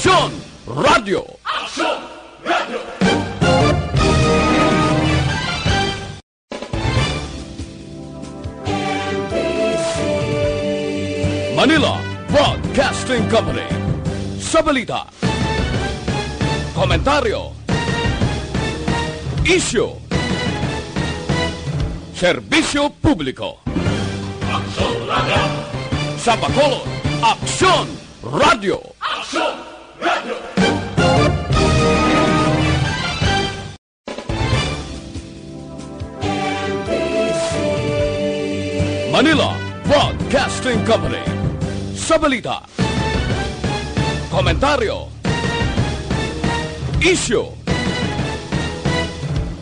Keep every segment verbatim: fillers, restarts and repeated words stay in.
Aksyon Radio. Aksyon Radio. Manila Broadcasting Company. Sa balita, komentaryo, isyu, serbisyo publiko. Aksyon Radio. Sa Bacolod, Aksyon Radio. Aksyon Radio. Manila Broadcasting Company. Sa balita, komentaryo, isyu,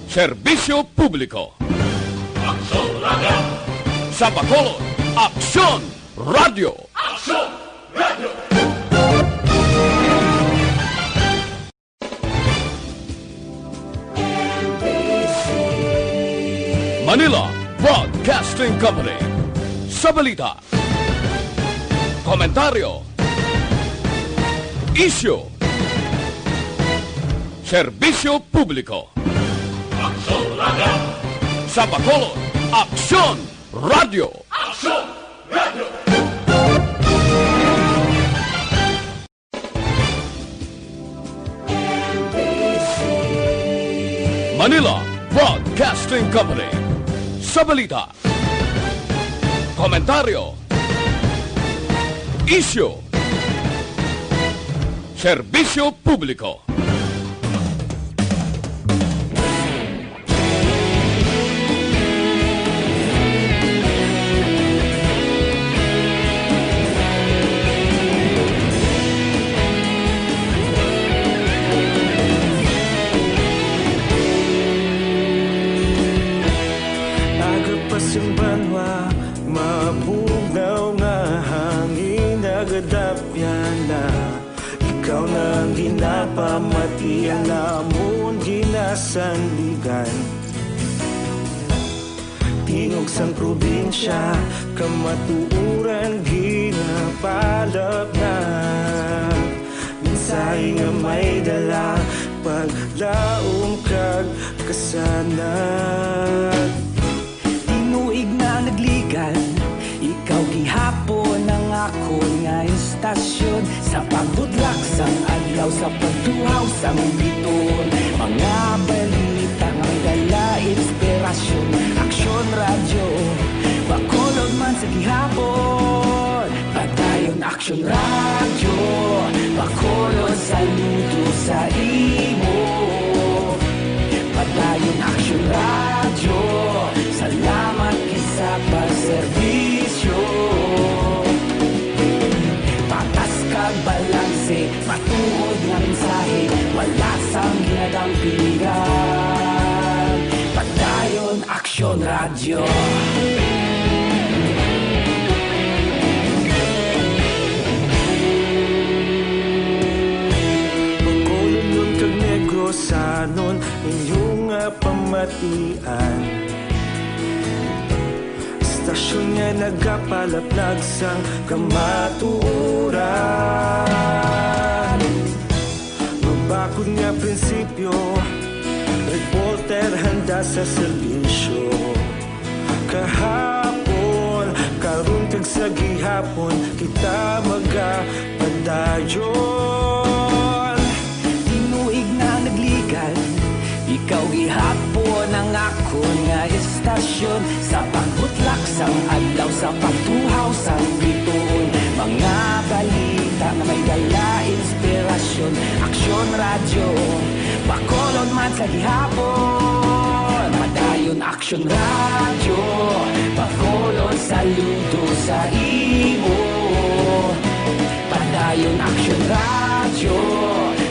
serbisyo publiko. Aksyon Radio. Sa Bacolod, Aksyon Radio. Aksyon Radio. Manila Broadcasting Company. Sa balita, komentaryo, isyu, serbisyo publiko. Aksyon Radio. Sa Bacolod, Aksyon Radio. Aksyon Radio. Manila Broadcasting Company. Sa balita, komentaryo, isyu, serbisyo publiko. Aga pa sing banwa, mabugnaw nga hangin nagadapyan na. Ikaw na ang ginapamati, ang amon ginasandigan. Tingog sang probinsya, kamatuoran ginapalapnag. Mensahe nga may dala, paglaom kag kasanag. Tinuig na nagligan, ikaw gihapon ang akon nga istasyon. Sa pagbutlak sang adlaw, sa pagtuhaw sang bituon, mga balita nga may dala inspirasyon. Aksyon Radyo, Bacolod man sa gihapon. Padayon Aksyon Radyo, Bacolod, saludo sa imo. Padayon Aksyon Radyo, salamat gid sa pagserbisyo. Patas kag balanse, matuod nga mensahe, wala sang ginadampigan. Padayon Aksyon Radyo. Bacolodnon kag Negrosanon, inyo nga pamatian. Istasyon nga nagapalaplag sang kamatuoran. Mabakod nga prinsipyo, reporter handa sa serbisyo. Kahapon, karon kag sa gihapon, kita magapadayon. Tinuig na nagligan, ikaw gihapon ang akon nga istasyon. Sa pagbutlak sang adlaw, sa pagtuhaw sang bituon, mga balita nga may dala inspirasyon. Aksyon Radyo, Bacolod man sa gihapon. Padayon Aksyon Radyo, Bacolod, saludo sa imo. Padayon Aksyon Radyo,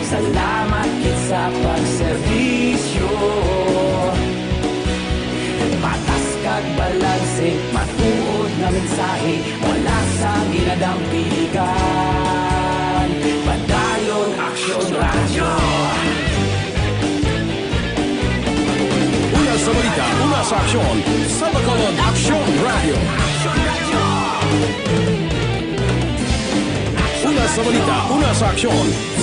salamat gid sa pagserbisyo. Patas kag balanse, matuod nga mensahe, wala sang ginadampigan. Padayon Aksyon Radyo. Una sa balita, una sa aksyon, sa Bacolod, Aksyon Radyo. Una sa balita, una sa aksyon,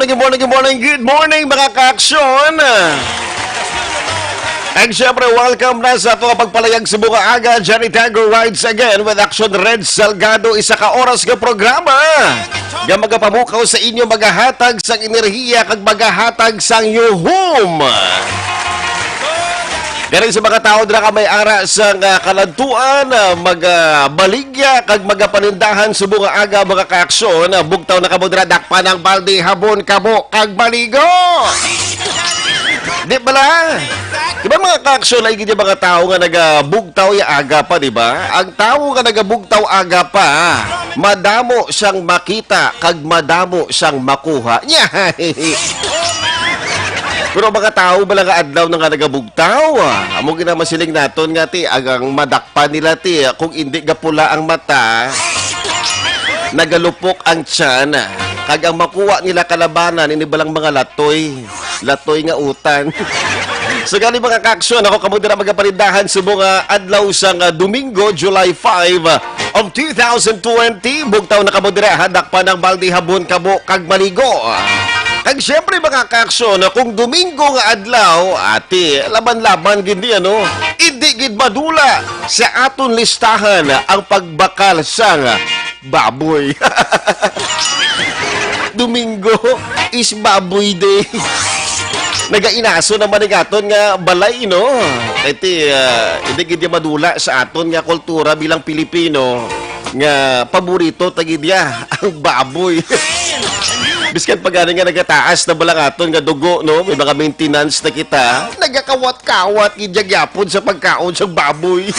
morning, good morning, good morning, mga ka-aksyon. And syempre, welcome na sa ato nga pagpalayag sa mga aga. Johnny Tango rides again with Action Red Salgado. Isa ka oras nga programa nga magapamukaw sa inyo, magahatag sang enerhiya kag magahatag sang yuhom. Gani sa mga tawo dira ka may ara sa nga kalantuan, ah, magabaligya kag magapanindahan subong nga aga, mga kaaksyon, ah, bugtaw na kamo dira, dakpan ang balde, habon kamo kag maligo. Di bala? Di ba, mga kaaksyon, ay gid yung mga tawo nga nagabugtaw ya aga pa, di ba? Ang tawo nga nagabugtaw aga pa, madamo siyang makita kag madamo siyang makuha. Nya. Pero mga tawo bala nga adlaw na nga nagabugtaw, ah, amo gid ang masiling naton nga ti, agang madakpan nila ti, kung indi gapula ang mata, nagalupok ang tiyan, kag ang makuha nila kalabanan ini balang mga latoy, latoy nga utan. So gani, mga kaaksyon, ako kamo dira magapanindahan subong nga adlaw sang, ah, Domingo, July five, ah, of two thousand twenty. Bugtaw na kamo dira, ha, dakpan ang balde, habon kamo kag maligo. Kag siyempre, mga kaaksyon, kung Domingo nga adlaw, ati, laban-laban gid ni, ano, hindi gid madula sa aton listahan ang pagbakal sang baboy. Domingo is Baboy Day. Nagainaso naman ang aton nga balay, no? Kay ti, ah, hindi gid madula sa aton nga kultura bilang Pilipino nga paborito ta gid ya ang baboy. Biskan pa gani nga nagataas na bala ang aton nga dugo, no? May mga maintenance na kita. Nagakawat-kawat gid ya gyapon sa pagkaon sa baboy.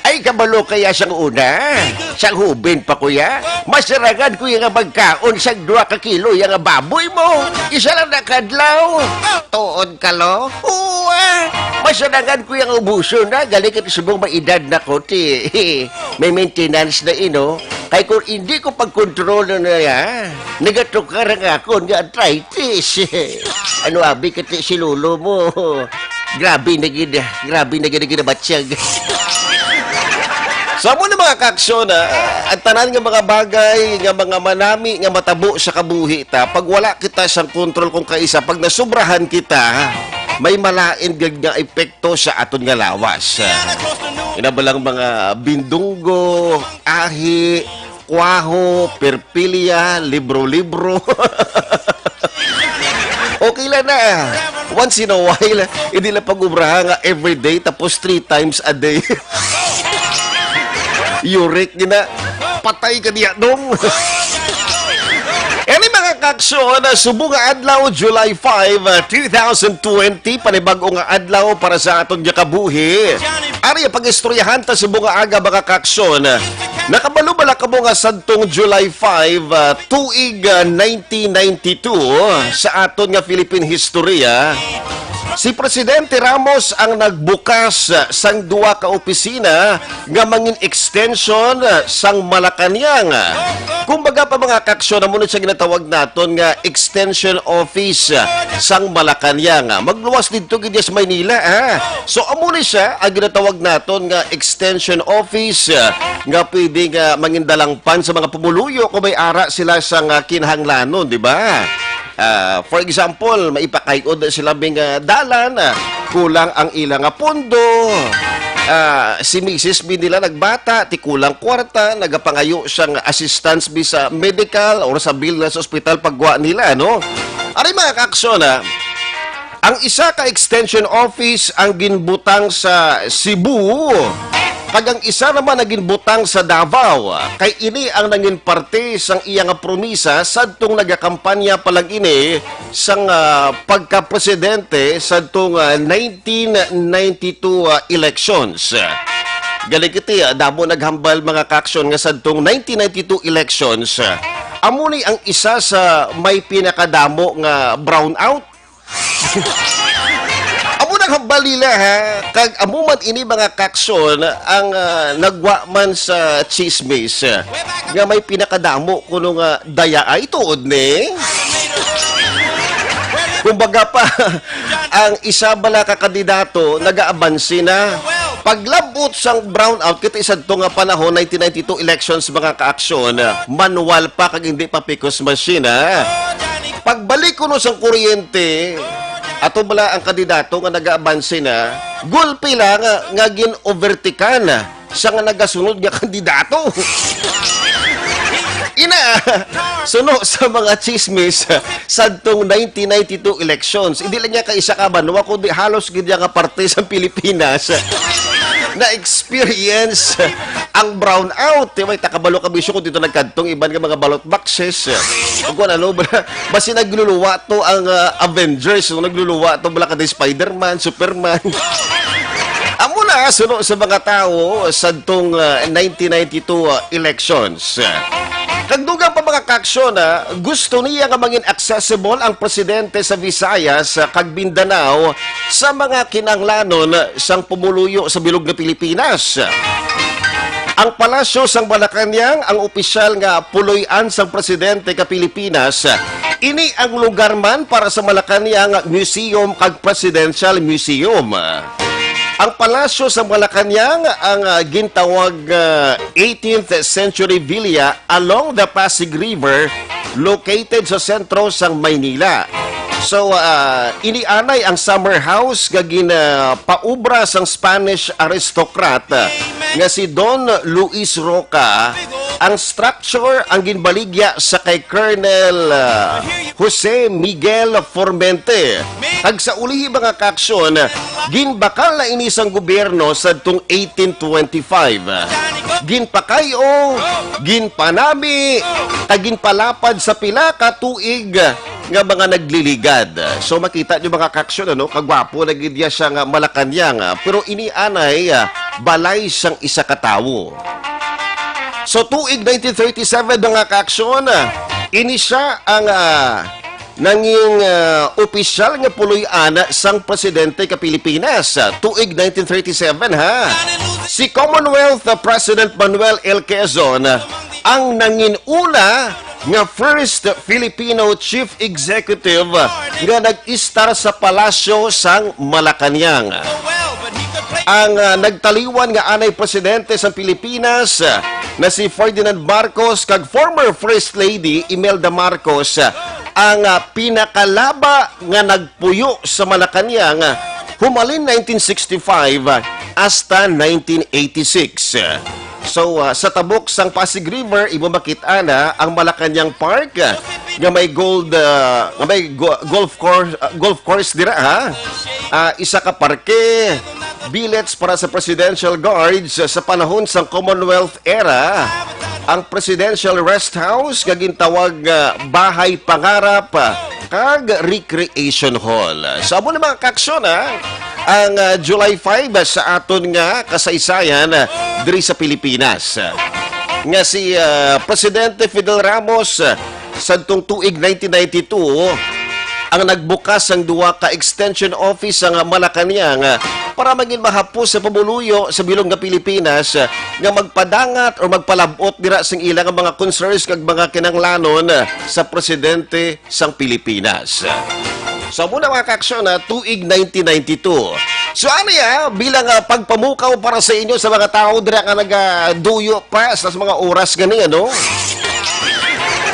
Ay, kabalo kaya sang una? Sang hubin pa, kuya? Masarangan ko ya nga magkaon sang dua ka kilo ya nga baboy mo. Isa lang na kadlaw. Tuod ka, lo? Oo, ah. Masarangan ko ya nga ubuson na. Galing ka subong may edad na ko, ti. May maintenance na, ino. Kay kung hindi ko pagkontrol na ya, nagatukar ang akon nga arthritis. Ano abi ka, ti, si lolo mo? Grabe na gid, grabe na gid ang ginabatyag. So, amo na, mga kaaksyon, ah, ang tanan nga mga bagay nga mga manami nga matabo sa kabuhi ta, pag wala kita sang kontrol kung kaisa, pag nasubrahan kita, may malain gid nga epekto sa aton nga lawas. Ina ba lang mga bindunggo, ahi, kwaho, perpilya, libro-libro. Okay lang na. Once in a while, hindi lang pag-ubraha nga everyday, tapos three times a day. Yurik, gina. Patay ka diya, dong. Any mga kaksyon, subong nga adlaw, July five, ah, two thousand twenty, panibag-o nga adlaw para sa aton nga kabuhi. Ari ang pag-istoryahan ta subong nga aga, mga kaksyon. Nakabalo bala kamo nga sadtong July five, ah, tuig, ah, nineteen ninety-two, sa aton nga Philippine history, ah, si Presidente Ramos ang nagbukas, ah, sang duha ka opisina nga mangin extension, ah, sang Malacañang. Kumbaga pa, mga kaksyon, amo na siya ginatawag naton nga extension office, ah, sang Malacañang. Magluwas didto gid sa Maynila, ha. So, amo ni siya ang ginatawag naton nga extension office, ah, nga pwede nga mangindalangpan sa mga pumuluyo kung may ara sila sa nga kinahanglanon, di ba? Ah, for example, maipakayod sila bing, ah, dalan, ah, kulang ang ila nga pondo. Ah, si misis bi nila nagbata, ti kulang kwarta, nagapangayo siyang assistance bi sa medical or sa bill na sa ospital pagwa nila, no? Ari mga kaaksyon, ah, ang isa ka extension office ang ginbutang sa Cebu, kag ang isa naman ang ginbutang sa Davao. Kay ini ang nangin parte sang iya nga promisa sadtong nagakampanya pa lang ini sang, ah, pagkapresidente sadtong, ah, nineteen ninety-two, ah, elections. Galing iti, ah, damo naghambal, mga kaaksyon, nga sadtong nineteen ninety-two elections, ah, amo ni ang isa sa may pinakadamo nga brownout. Amo nang hambal nila, ha. Kag amo man ini, mga kaaksyon, ang, ah, nagwa man sa chismis, ah, nga may pinakadamo kuno nga daya. Ay, tuod ni. Kumbaga pa, ang isa bala ka kandidato nagaabansi na. Paglabot sang brownout, kita sadto nga panahon, nineteen ninety-two elections, mga kaaksyon, manual pa kag hindi pa picos machine, ha. Pagbalik kuno sang kuryente, ato bala ang kandidato nga nagaabanse na, gulpi lang nga, nga gin-overtakean sa nga nagasunod nga kandidato. Ina, suno sa mga chismis, sadtong nineteen ninety-two elections, hindi lang niya ka isa ka banwa, kundi halos gid nga parte sa Pilipinas na experience ang brownout. Di ba, takabalo ka bisyo kung dito nagkadtong iban nga mga ballot boxes. Kung ano, bala, basi nagluluwa to ang, ah, Avengers, no? Nagluluwa to, bala ka di Spider-Man, Superman. Amo na, suno sa mga tawo, sadtong, ah, nineteen ninety-two, ah, elections. Kag dugang pa, mga kaaksyon, ah, gusto niya nga mangin accessible ang presidente sa Visayas, ah, kag Mindanao sa mga kinahanglanon sang pumuluyo sa bilog nga Pilipinas. Ang Palasyo sang Malacañang ang opisyal nga puloy-an sang presidente ka Pilipinas. Ini ang lugar man para sa Malacañang Museum kag Presidential Museum. Ang Palasyo sang Malacañang ang, ah, gintawag, ah, eighteenth century villa along the Pasig River, located sa sentro sang Maynila. So, ah, ini anay ang summer house nga gin, ah, paubra sang Spanish aristocrat, ah, nga si Don Luis Roca. Ang structure ang ginbaligya sa kay Colonel, ah, Jose Miguel Formente. Kag sa ulihi, mga kaaksyon, ginbakal na ini sang gobyerno sadtong eighteen twenty-five. Ginpakay-o, ginpanami, kag ginpalapad sa pila ka tuig nga mga nagliligad. So, makita niyo, mga kaaksyon, ano, kagwapo na gid niya siya nga Malacañang, ah, pero ini anay, ah, balay sang isa ka tawo. So, tuig nineteen thirty-seven, mga kaaksyon, ah, ini siya ang, ah, nanging, ah, opisyal nga puloy-an sang presidente ka Pilipinas, ah, tuig nineteen thirty-seven, ha. Si Commonwealth, ah, President Manuel L. Quezon, ah, ang nangin una nga first Filipino chief executive nga nag-istar sa Palasyo sang Malacañang. Ang, ah, nagtaliwan nga anay presidente sa Pilipinas, ah, na si Ferdinand Marcos kag former First Lady Imelda Marcos, ah, ang, ah, pinakalaba nga nagpuyo sa Malacañang, ah, humalin nineteen sixty-five, ah, hasta nineteen eighty-six. So, ah, sa tabok sang Pasig River, imo makit-an ang Malacañang Park, ah, nga may gold, ah, nga may go-, golf course, ah, golf course dira, ha? Ah, isa ka parke, billets para sa Presidential Guards sa panahon sang Commonwealth era, ang Presidential Rest House nga gintawag nga Bahay Pangarap, ah, kag Recreation Hall. So, amo na, mga kaaksyon, ha, ang, ah, July five sa aton nga kasaysayan, ah, diri sa Pilipinas. Nga si, ah, Presidente Fidel Ramos, ah, sadtong tuig nineteen ninety-two, ang nagbukas sang duha ka extension office sa Malacañang, ah, para mangin mahapos sa pumuluyo sa bilog nga Pilipinas, ah, nga magpadangat o magpalab-ot dira sang ila nga mga concerns kag mga kinahanglanon, ah, sa presidente sang Pilipinas. So, amo na, mga kaaksyon, ha, tuig nineteen ninety-two. So, ano ya, bilang, ah, pagpamukaw para sa inyo sa mga tao dira nga nagaduyo pa sa, sa mga oras gani, ano?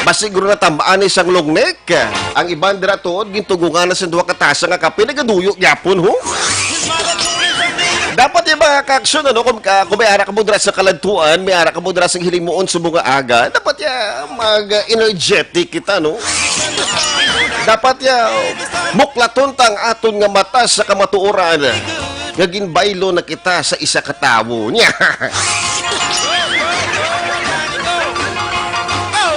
Mas siguro na tamaan ni sang lungnek. Ang iban dira tuod, gintugungan na sa duha ka tasa nga kape, nagaduyo gyapon, ho? Dapat yung mga kaaksyon, ano, kung, ah, kung may ara ka mo dira sa kaladtuan, may ara ka mo dira sa hilimuon sa mga aga, dapat ya mag-energetic kita, no? Dapat ya muklaton ta ang aton nga mata sa kamatuoran nga ginbaylo na kita sa isa ka tawo. Nya.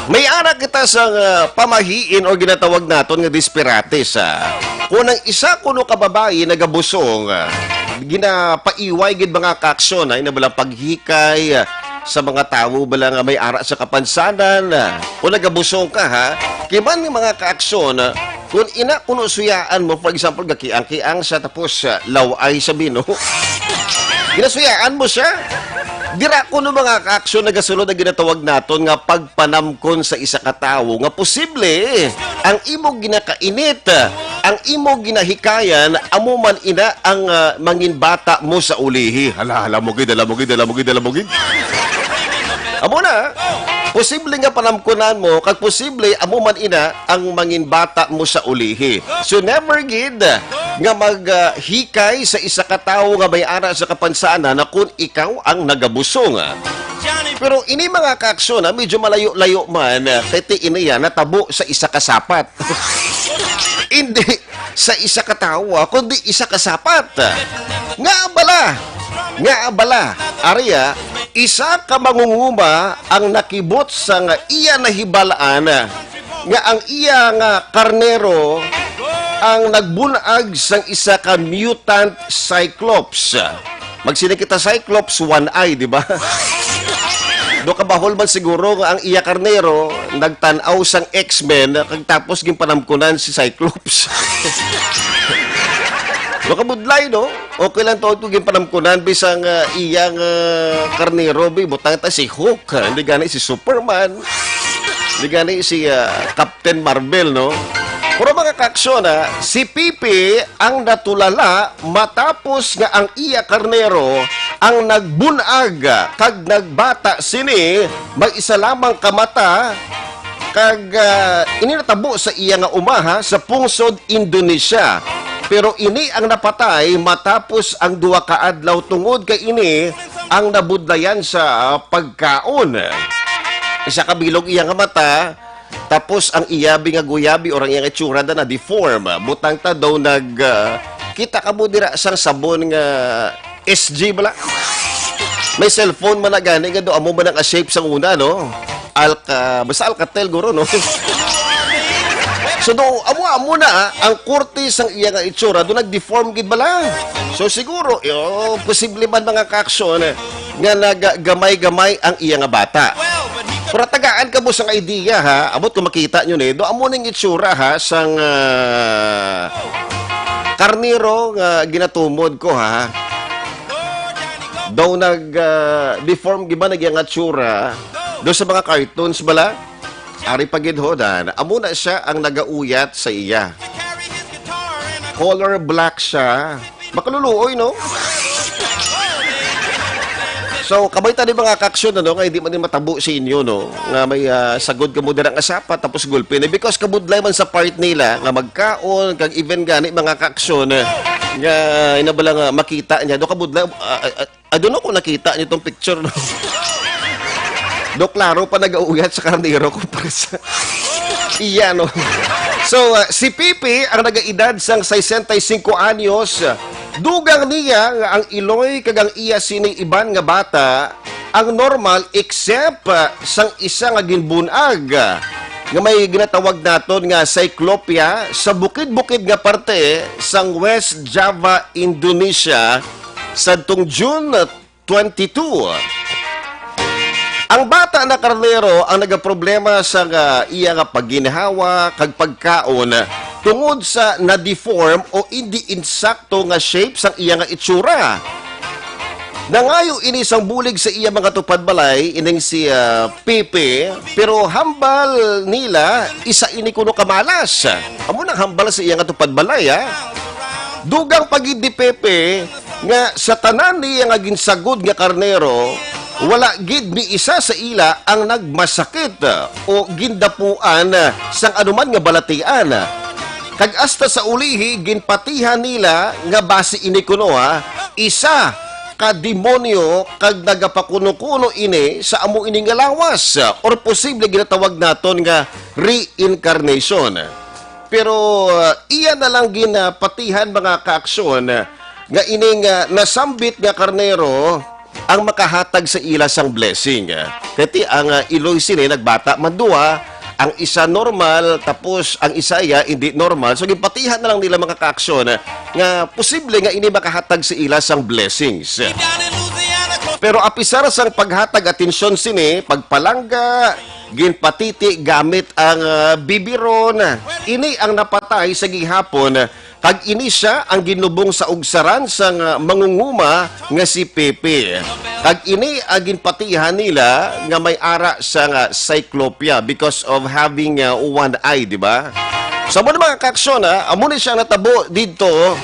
May ara kita sa, ah, pamahiin or ginatawag naton nga disperates, ah. Kung ang isa kuno ka babayi nagabusong, ah, ginapaiway gid, mga kaaksyon, ay na balang paghikay, ah, sa mga tawo bala nga may ara sa kapansanan, ah, o nagabusong ka, ha? Kiman nga mga kaaksyon, ah, kung ina kuno suyaan mo, for example, gakiang-kiang siya tapos, ah, laway sa bino. Ginasuyaan mo siya. Dira kuno, mga kaaksyon, nagasulod ang ginatawag naton nga pagpanamkon sa isa ka tawo nga posible ang imo ginakainit, ang imo ginahikayan, amo man ina ang, ah, manginbata mo sa ulihi. Hala, hala mo gid, hala mo gid, hala mo gid, hala mo gid. Amo na, posible nga panamkunan mo, kag posible amo man ina ang manginbata mo sa ulihi. So never gid nga mag, ah, hikay sa isa ka tawo nga may ara sa kapansanan na kung ikaw ang nagabusong. Pero ini, mga kaaksyon, ha, medyo malayo-layo man, ah, kay ti ini yan natabo sa isa ka sapat. Hindi sa isa ka tawo, ah, kundi isa ka sapat. Nga bala, nga bala, ari, ah, isa ka mangunguma ang nakibot sang iya nahibalaan nga ang iya nga karnero ang nagbun-ag sang isa ka mutant cyclops. Magsini kita, Cyclops, one eye, di ba? Do kabahol man siguro nga ang iya karnero nagtan-aw sang X-Men, kag tapos ginpanamkunan si Cyclops. Do kabudlay, no? Okay lang to, ito ginpanamkunan, bisang, ah, iyang, ah, karnero, bi, butang ta si Hulk, ah, hindi gani si Superman, hindi gani si, ah, Captain Marvel, no? Pero, mga kaaksyon, ah, si Pipi ang natulala matapos nga ang iya karnero ang nagbun-ag kag nagbata sini, may isa lamang ka mata, kag, ah, ini natabo sa iya nga uma, ha, sa pungsod Indonesia. Pero ini ang napatay matapos ang duha ka adlaw tungod kay ini ang nabudlayan sa pagkaon. Isa ka bilog iya nga mata, tapos ang iya bi nga guyabi or ang iya nga itsura na na-deform. Butang ta daw nag, ah, kita ka mo dira sang sabon nga S G bala. May cellphone man na gani nga do amo man ang shape sang una, no? Alka, basta Alcatel guro, no? So do amo, amo na, ah, ang korte sang iya nga itsura do nag-deform gid bala. So siguro, yo, posible man, mga kaaksyon, eh, nga nagagamay-gamay ang iya nga bata. Pero tagaan ka mo sang idea, ha, abot ko makita nyo ni, do amo ning itsura, ha, sang, ah, karnero nga ginatumod ko, ha. Daw nag, ah, deform gid ba nag iya nga tsura do sa mga cartoons bala? Ari pa gid ho, dan. Amo na siya ang nagauyat sa iya. Color black siya. Makaluluoy, no? So, kabay tani, mga kaaksyon, ano, nga hindi man din matabo sa inyo, no? Nga may, ah, sagod ka mo dira nga sapat, tapos gulpi na. Because kabudlay man sa part nila, nga magkaon, kag even gani, mga kaaksyon, nga inabala nga makita niya, do kabudlay, ah, ah, ah, I don't know kung nakita niyo tong picture, no? Do klaro pa nagauyat sa karnero kumpara sa iya, no? So, ah, si Pipi ang nagaedad sang sesenta y cinco anyos. Dugang niya nga ang iloy kag ang iya sini iban nga bata ang normal, except, ah, sang isa nga ginbun-ag, ah, nga may ginatawag naton nga cyclopia sa bukid-bukid nga parte sang West Java, Indonesia, sadtong June twenty-two. Ang bata na karnero ang nagaproblema sa nga iya nga pagginhawa kag pagkaon tungod sa na-deform o indi insakto nga shape sang iya nga itsura. Nangayo ini sang bulig sa iya mga tupad balay, ining si, ah, Pepe, pero hambal nila isa ini kuno ka malas. Amo nang hambal sa iya nga tupad balay, ha? Dugang pa gid ni Pepe nga sa tanan niya nga ginsagod nga karnero, wala gid ni isa sa ila ang nagmasakit o gindapuan sang anuman nga balatian. Kag hasta sa ulihi, ginpatihan nila nga basi ini kuno, ha, isa ka demonyo kag nagapakuno-kuno ini sa amo ini nga lawas, or posible ginatawag naton nga reincarnation. Pero, uh, iya na lang ginapatihan, mga kaaksyon, nga ining, uh, nasambit nga karnero ang makahatag sa ila sang blessing. Kay ti ang, uh, iloy sini nagbata man duha, ang isa normal, tapos ang isa iya hindi normal. So, ginpatihan na lang nila, mga kaaksyon, nga posible nga ini makahatag sa ila sang blessings. Pero apisar sang paghatag atensyon sini, pagpalangga, ginpatiti gamit ang, ah, bibiron. Ini ang napatay sa gihapon, kag ini sia ang ginlubong sa ugsaran sang, ah, mangunguma nga si Pepe. Kag ini ang ginpatihan nila nga may ara sang, ah, cyclopia because of having, ah, one eye, di ba? So, amo ni, mga kaaksyon, ha, amo ni siya natabo didto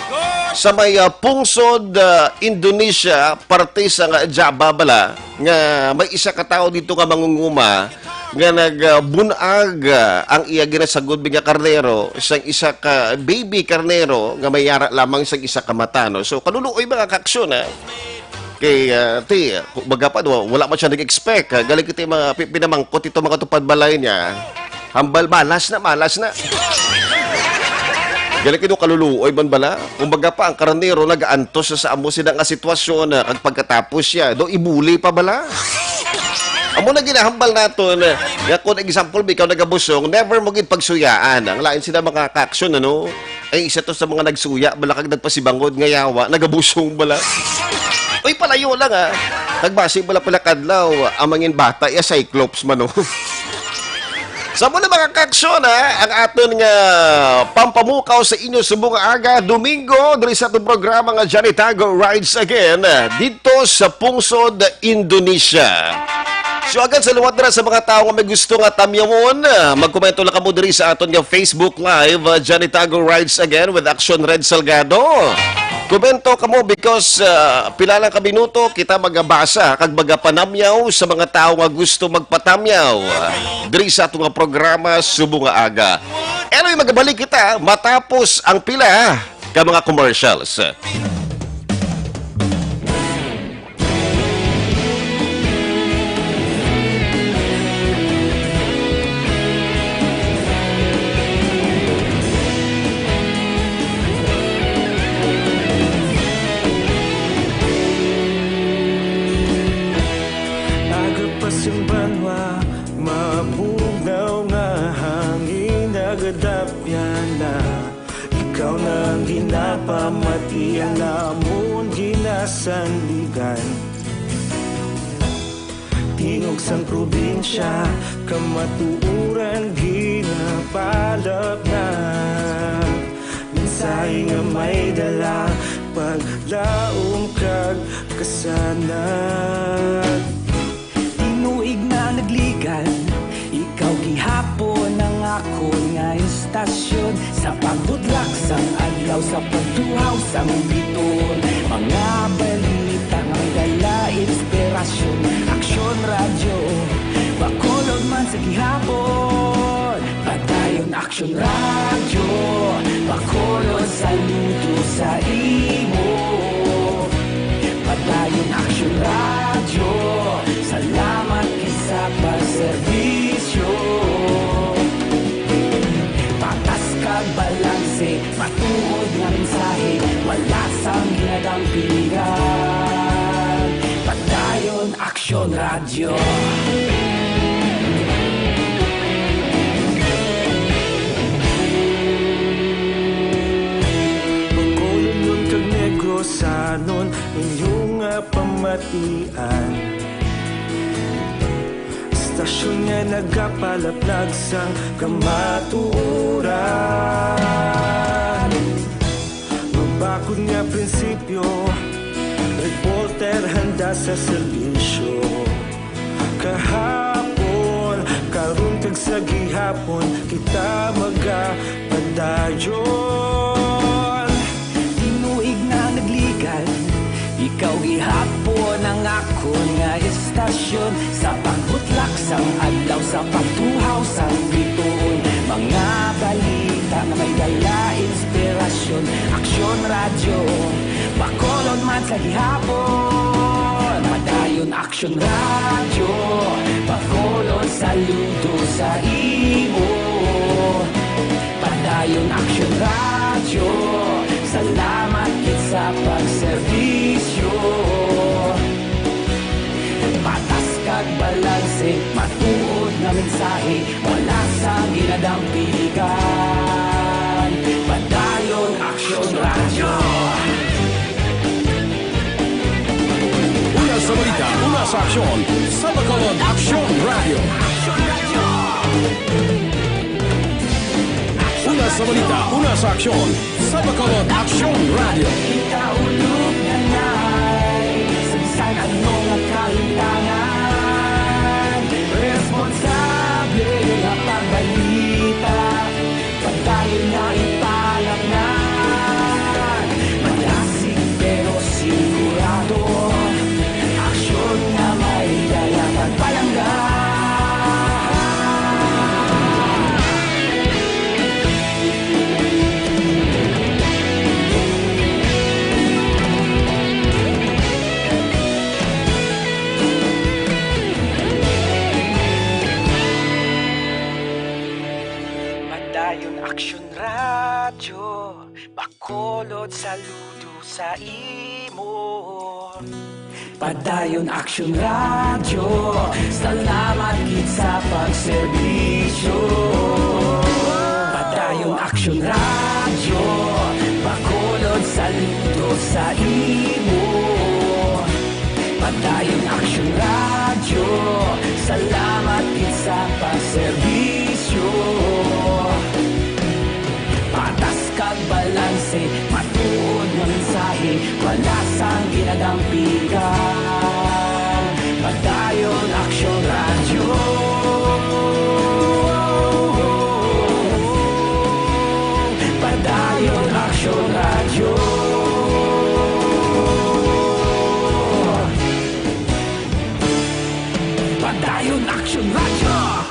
sa may, ah, pungsod, ah, Indonesia, parte sa nga Java bala, nga may isa ka tawo didto nga mangunguma nga nag, ah, bun-ag, ah, ang iya ginasagod nga karnero sang isa ka baby karnero nga may ara lamang sang isa ka mata, no? So, kaluluoy, mga kaaksyon, ha? Kay, ah, ti, kumbaga pa, wa-, wala man siya nag-expect, ah. Galing kita mga pi-, pinamangkot ito, mga tupad balay niya. Hambal, malas na, malas na. Galing kino kaluluoy man bala. Kumbaga pa, ang karnero nagaantos sa amo sina nga sitwasyon, ah, kag pagkatapos siya, do ibuli pa bala. Amo na ginahambal naton, ah, nga kung example, ikaw nagabusong, never mo gid pagsuyaan. Ang lain sila mga kaaksyon, ano? Ay, isa to sa mga nagsuya bala kag nagpasibangod nga yawa, nagabusong bala. Uy, palayo lang, ah. Nagbasi bala pala kadlaw, ang mangin bata, iya Cyclops man, oh. Sa muna, mga kaaksyon, ha, ang aton nga pampamukaw sa inyo subong nga aga, Domingo, diri sa atong programa nga Johnny Tago Rides Again, dito sa pungsod Indonesia. So, agad sa liwat dira sa mga tawo nga may gusto nga tamyawon, ah, magkomento lang kamo diri sa aton nga Facebook Live, ah, Johnny Tago Rides Again with Action Red Salgado. Komento kamo because, ah, pila lang ka minuto kita magabasa kag magapanamyaw sa mga tawo nga gusto magpatamyaw, ah, diri sa ato nga programa Subong nga Aga. Anyway, magabalik kita matapos ang pila ka mga commercials. Aga pa sang banwa, mabugnaw nga hangin nagadapyan na. Ikaw na ang ginapamati, ang amon ginasandigan. Tingog sang probinsya, kamatuoran ginapalap na. Mensahe nga may dala, paglaom kag kasanag. Tinuig na nagligan, ikaw gihapon ang akon nga istasyon. Sa pagbudlak sang adlaw, sa pagtuhaw sang biton, mga balita nga may dala inspirasyon. Aksyon Radyo, Bacolod man sa gihapon. Padayon Aksyon Radyo, Bacolod, saludo sa imo. Padayon Aksyon Radyo, salamat gid sa Padayon Aksyon Radyo. Bacolodnon kag Negrosanon, inyo nga pamatian. Estasyon nga nagapalaplag sang kamatuoran. Mabakod nga prinsipyo, reporter handa sa serbisyo. Kahapon, karon kag sa gihapon, kita magapadayon. Tinuig na nagligal, ikaw gihapon ang akon nga estasyon. Sa pagbutlak sang adlaw, sa pagtuhaw sang bituon, mga balita nga may dala inspirasyon. Aksyon Radyo, Bacolod man sa gihapon. Padayon Aksyon Radyo, Bacolod, saludo sa imo. Padayon Aksyon Radyo, salamat gid sa pagserbisyo. Patas kag balanse, matuod nga mensahe, wala sang ginadampigan. Padayon Aksyon Radyo. Una sa balita, una sa aksyon, sa Bacolod Aksyon Radyo. Una sa balita, una sa aksyon, sa Bacolod Aksyon Radyo. Ikaulo nga nay, sa bisan ano nga kahitangan, responsable nga pagbalita, padayon nga ipalapnan. Malasig pero sigurado, aksyon nga may dala kag palangga. Padayon Aksyon Radyo, Bacolod, saludo sa imo. Padayon Aksyon Radyo, salamat gid sa pagserbisyo. Padayon Aksyon Radyo, Bacolod, saludo sa imo. Padayon Aksyon Radyo, salamat gid sa pagserbisyo. Patas kag balanse, matuod nga mensahe, wala sang ginadampigan. Padayon Aksyon Radyo. Padayon Aksyon Radyo. Padayon Aksyon Radyo.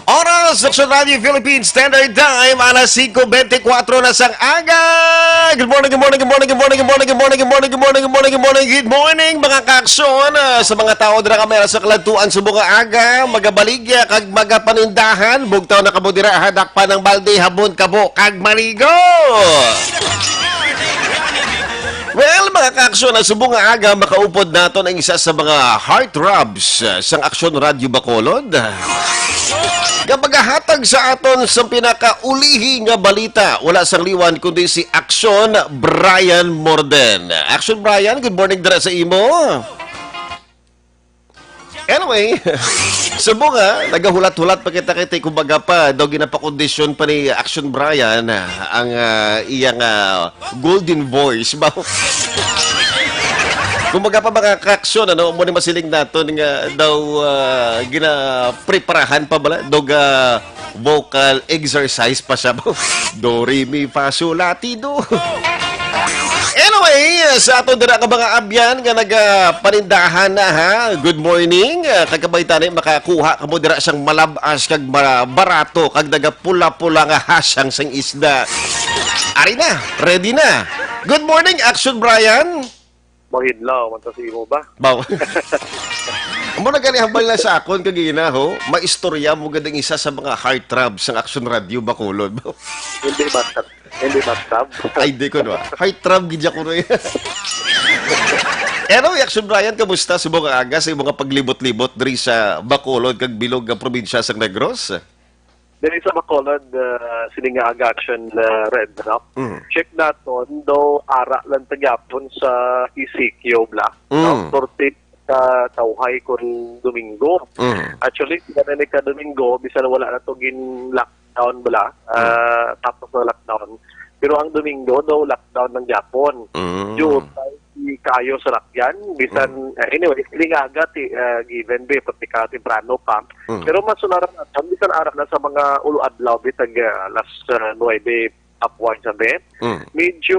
Oras sa Radyo Philippine Standard Time, alas singko bente kwatro na sang aga. Good morning, good morning, good morning, good morning, good morning, good morning, good morning, good morning, good morning, good morning, mga kaaksyon. Ah, sa mga tao dira nga may sa kaladtuan subong nga aga, magabaligya kag magapanindahan, bugtaw na kamo dira, hadak pa ng balde, habon kamo kag maligo. Well, mga kaaksyon, na subong nga aga, makaupod naton ang isa sa mga heartthrobs, ah, sang Aksyon Radyo Bacolod. Nga magahatag sa aton sa pinakaulihi nga balita, wala sang liwan kundi si Aksyon Brian Morden. Aksyon Brian, good morning dira sa imo. Anyway, subong nga, nagahulat-hulat pa kita kay, kumbaga pa, daw ginapakondisyon pa ni Action Brian, ah, ang, ah, iyang, ah, golden voice ba? Kumbaga pa, mga kaaksyon, ano, mo ni masiling naton nga daw, ah, ginapreparahan pa bala, daw ga vocal exercise pa siya. Do, re, mi, fa, sol, la, ti, do. Anyway, Hey, sa ato dira ka mga abyan nga nagapanindahan na, ha. Good morning. Ah, kag kabay tani makakuha kamo dira sang malab-as kag ma-, barato kag nagapula-pula nga hasang sang isda. Ari na, ready na. Good morning, Action Brian. Mahidlaw man ta sa imo ba? Baw. Amo na gani hambal na sa akon kagina, ho. Maistorya mo gid ang isa sa mga heartthrob sang Action Radio Bacolod. Hindi ba? Hindi ba, Tab? Ay, di ko, no. Heartthrob gid ako, no. Anyway, Action Brian, kamusta subong nga aga sa imong paglibot-libot diri sa Bacolod kag bilog nga probinsya sang Negros? Diri sa Bacolod, ah, sini nga aga, Action, ah, Red, no? Mm. Check naton, daw ara lang ta gyapon sa E C Q bala, no? Mm. Thirty ka tawhay kon Domingo. Mm. Actually, sila na ni ka Domingo, bisan wala na to gin-lockdown bala, Mm. ah, tapos na lockdown. Pero ang Domingo daw lockdown lang gyapon. Mm. Due kay kayo sa lakyan, bisan, Mm. eh, anyway, lingaga ti, ah, given be, pati ka temprano pa. Mm. Pero masularan naton, bisan ara na sa mga ulo adlaw, bitag, ah, alas, ah, nuwebe upwards na be. Mm. Medyo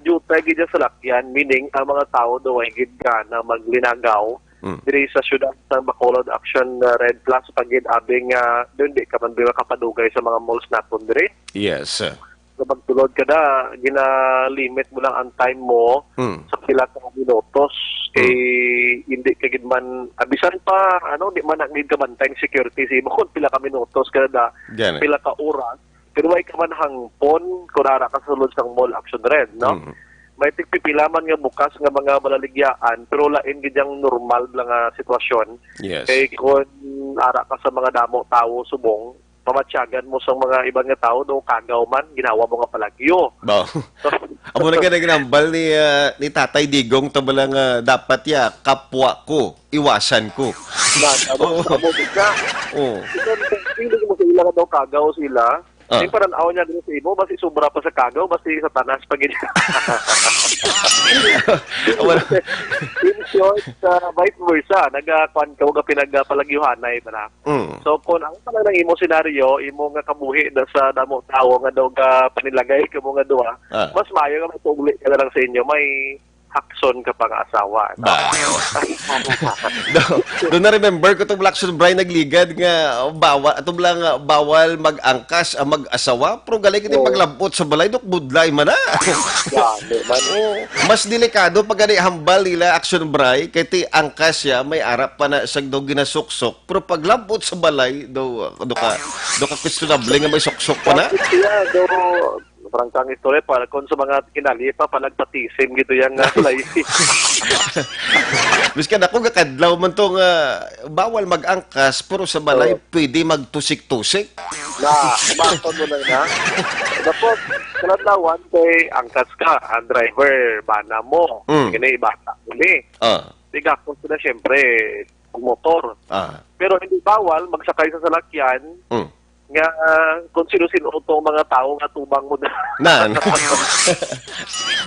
diutay gid sa lakyan, meaning ang mga tawo daw ay gid gana maglinagaw Mm. diri sa syudad sa Bacolod. Action, ah, Red Plus pa gid, abing, ah, doon di ka man ba makapadugay sa mga malls naton diri. Yes. Sa pagtulod ka na, gina-limit mo lang ang time mo Mm. sa pila ka minutos. Kay Mm. hindi ka gid man, ah, bisan pa, ano, di man na gid ka bantay ang security sa imo kung pila ka minutos ka na, Gani. pila ka oras. Pero wala ka man hangpon kung ara ka sulod sang mall, Action Red, no? Mm. May tigpipila man nga bukas nga mga balaligyaan, pero lain gid ang normal lang nga sitwasyon. Yes. Kay kung ara ka sa mga damo tawo subong, mamatyagan mo sa mga iban nga tawo, no, kagaw man, ginawa mo nga palagyo. Ba? Amo na gani ginambal ni, ah, ni Tatay Digong, tabala nga dapat ya, kapwa ko, iwasan ko. Na, amo, Oo. amo ka. Oo. Ikaw, feeling mo sa ila nga daw kagaw sila, Ah. Yung parang aw niya dito sa imo, basi sobra pa sa kagaw, basi sa tanas pa gid. Wala. In short, uh, vice versa, nagakuan ka, huwag ka pinagpalagyuhanay ba na? Mm. So, kung ang parang nang imo senaryo, imo nga kabuhi na sa damo tawo nga daw ka panilagay ka mo nga duha, Ah. mas maayo nga magpauli ka na lang sa inyo. May hakson ka pa nga asawa, no? Ba? Do, do na remember ko tong Black Soul Brian nagligad nga, oh, bawal, ato lang, ah, bawal mag-angkas ang mag-asawa, pero gali kini Oo. maglabot sa balay, dok budlay man na. Gani man. Oh, mas delikado pag gani hambal nila, Action Bray, kay ti angkas siya, may arap pa na siya daw ginasuksok, pero paglabot sa balay, do, do ka, do ka questionable nga may suksok pa na. Bakit siya, do, Prangkang istorya, para kung sa mga kinali pa, palagpatisim gito yang, ah, lay. Miskan ako, gakadlaw man to nga bawal mag-angkas, pero sa balay, Oo. pwede magtusik-tusik. Na, bakit mo lang na? Tapos, kaladlawan, kay angkas ka, ang driver, bana mo. Mm. Kini, bata mo ni. Ah. Di gakos na, syempre, ang motor. Ah. Pero hindi bawal magsakay sa salakyan Mm. nga, ah, kung sino-sino tong mga tao nga tubang mo na. Na, na.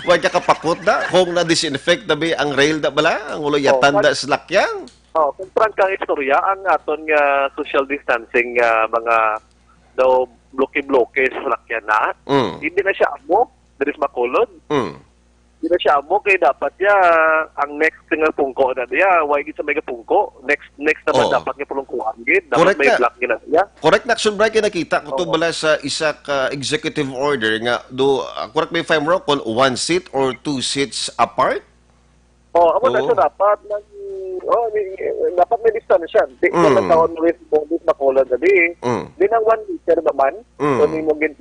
Huwag ka kapakot na kung na-disinfect na ba ang rail na bala, ang ulo Oo, yatan pag na sa lakyan. Oh, kung prangkang istorya, ang aton nga social distancing nga mga daw bloke-bloke sa lakyan na, Mm. hindi na siya amo, diri sa Bacolod. Mm. Di na siya amo kay dapat ya ang next nga pungko na diya. Why gid sa may pungko? Next, next naman Oo. dapat nga pulungkuan gid. Dapat Correct may na. block gid na diya. Correct na, Action Brian, kay nakita ko to Oo. bala sa isa ka executive order nga do, uh, correct me if I'm wrong, kung one seat or two seats apart? Oh, amo na Oo. siya dapat nang, oh, ni, dapat may distansya. Di ko Mm. nagkaon mo rin sa Bacolod na di. Mm. Di nang one meter naman. Mm. So, nimo gin-,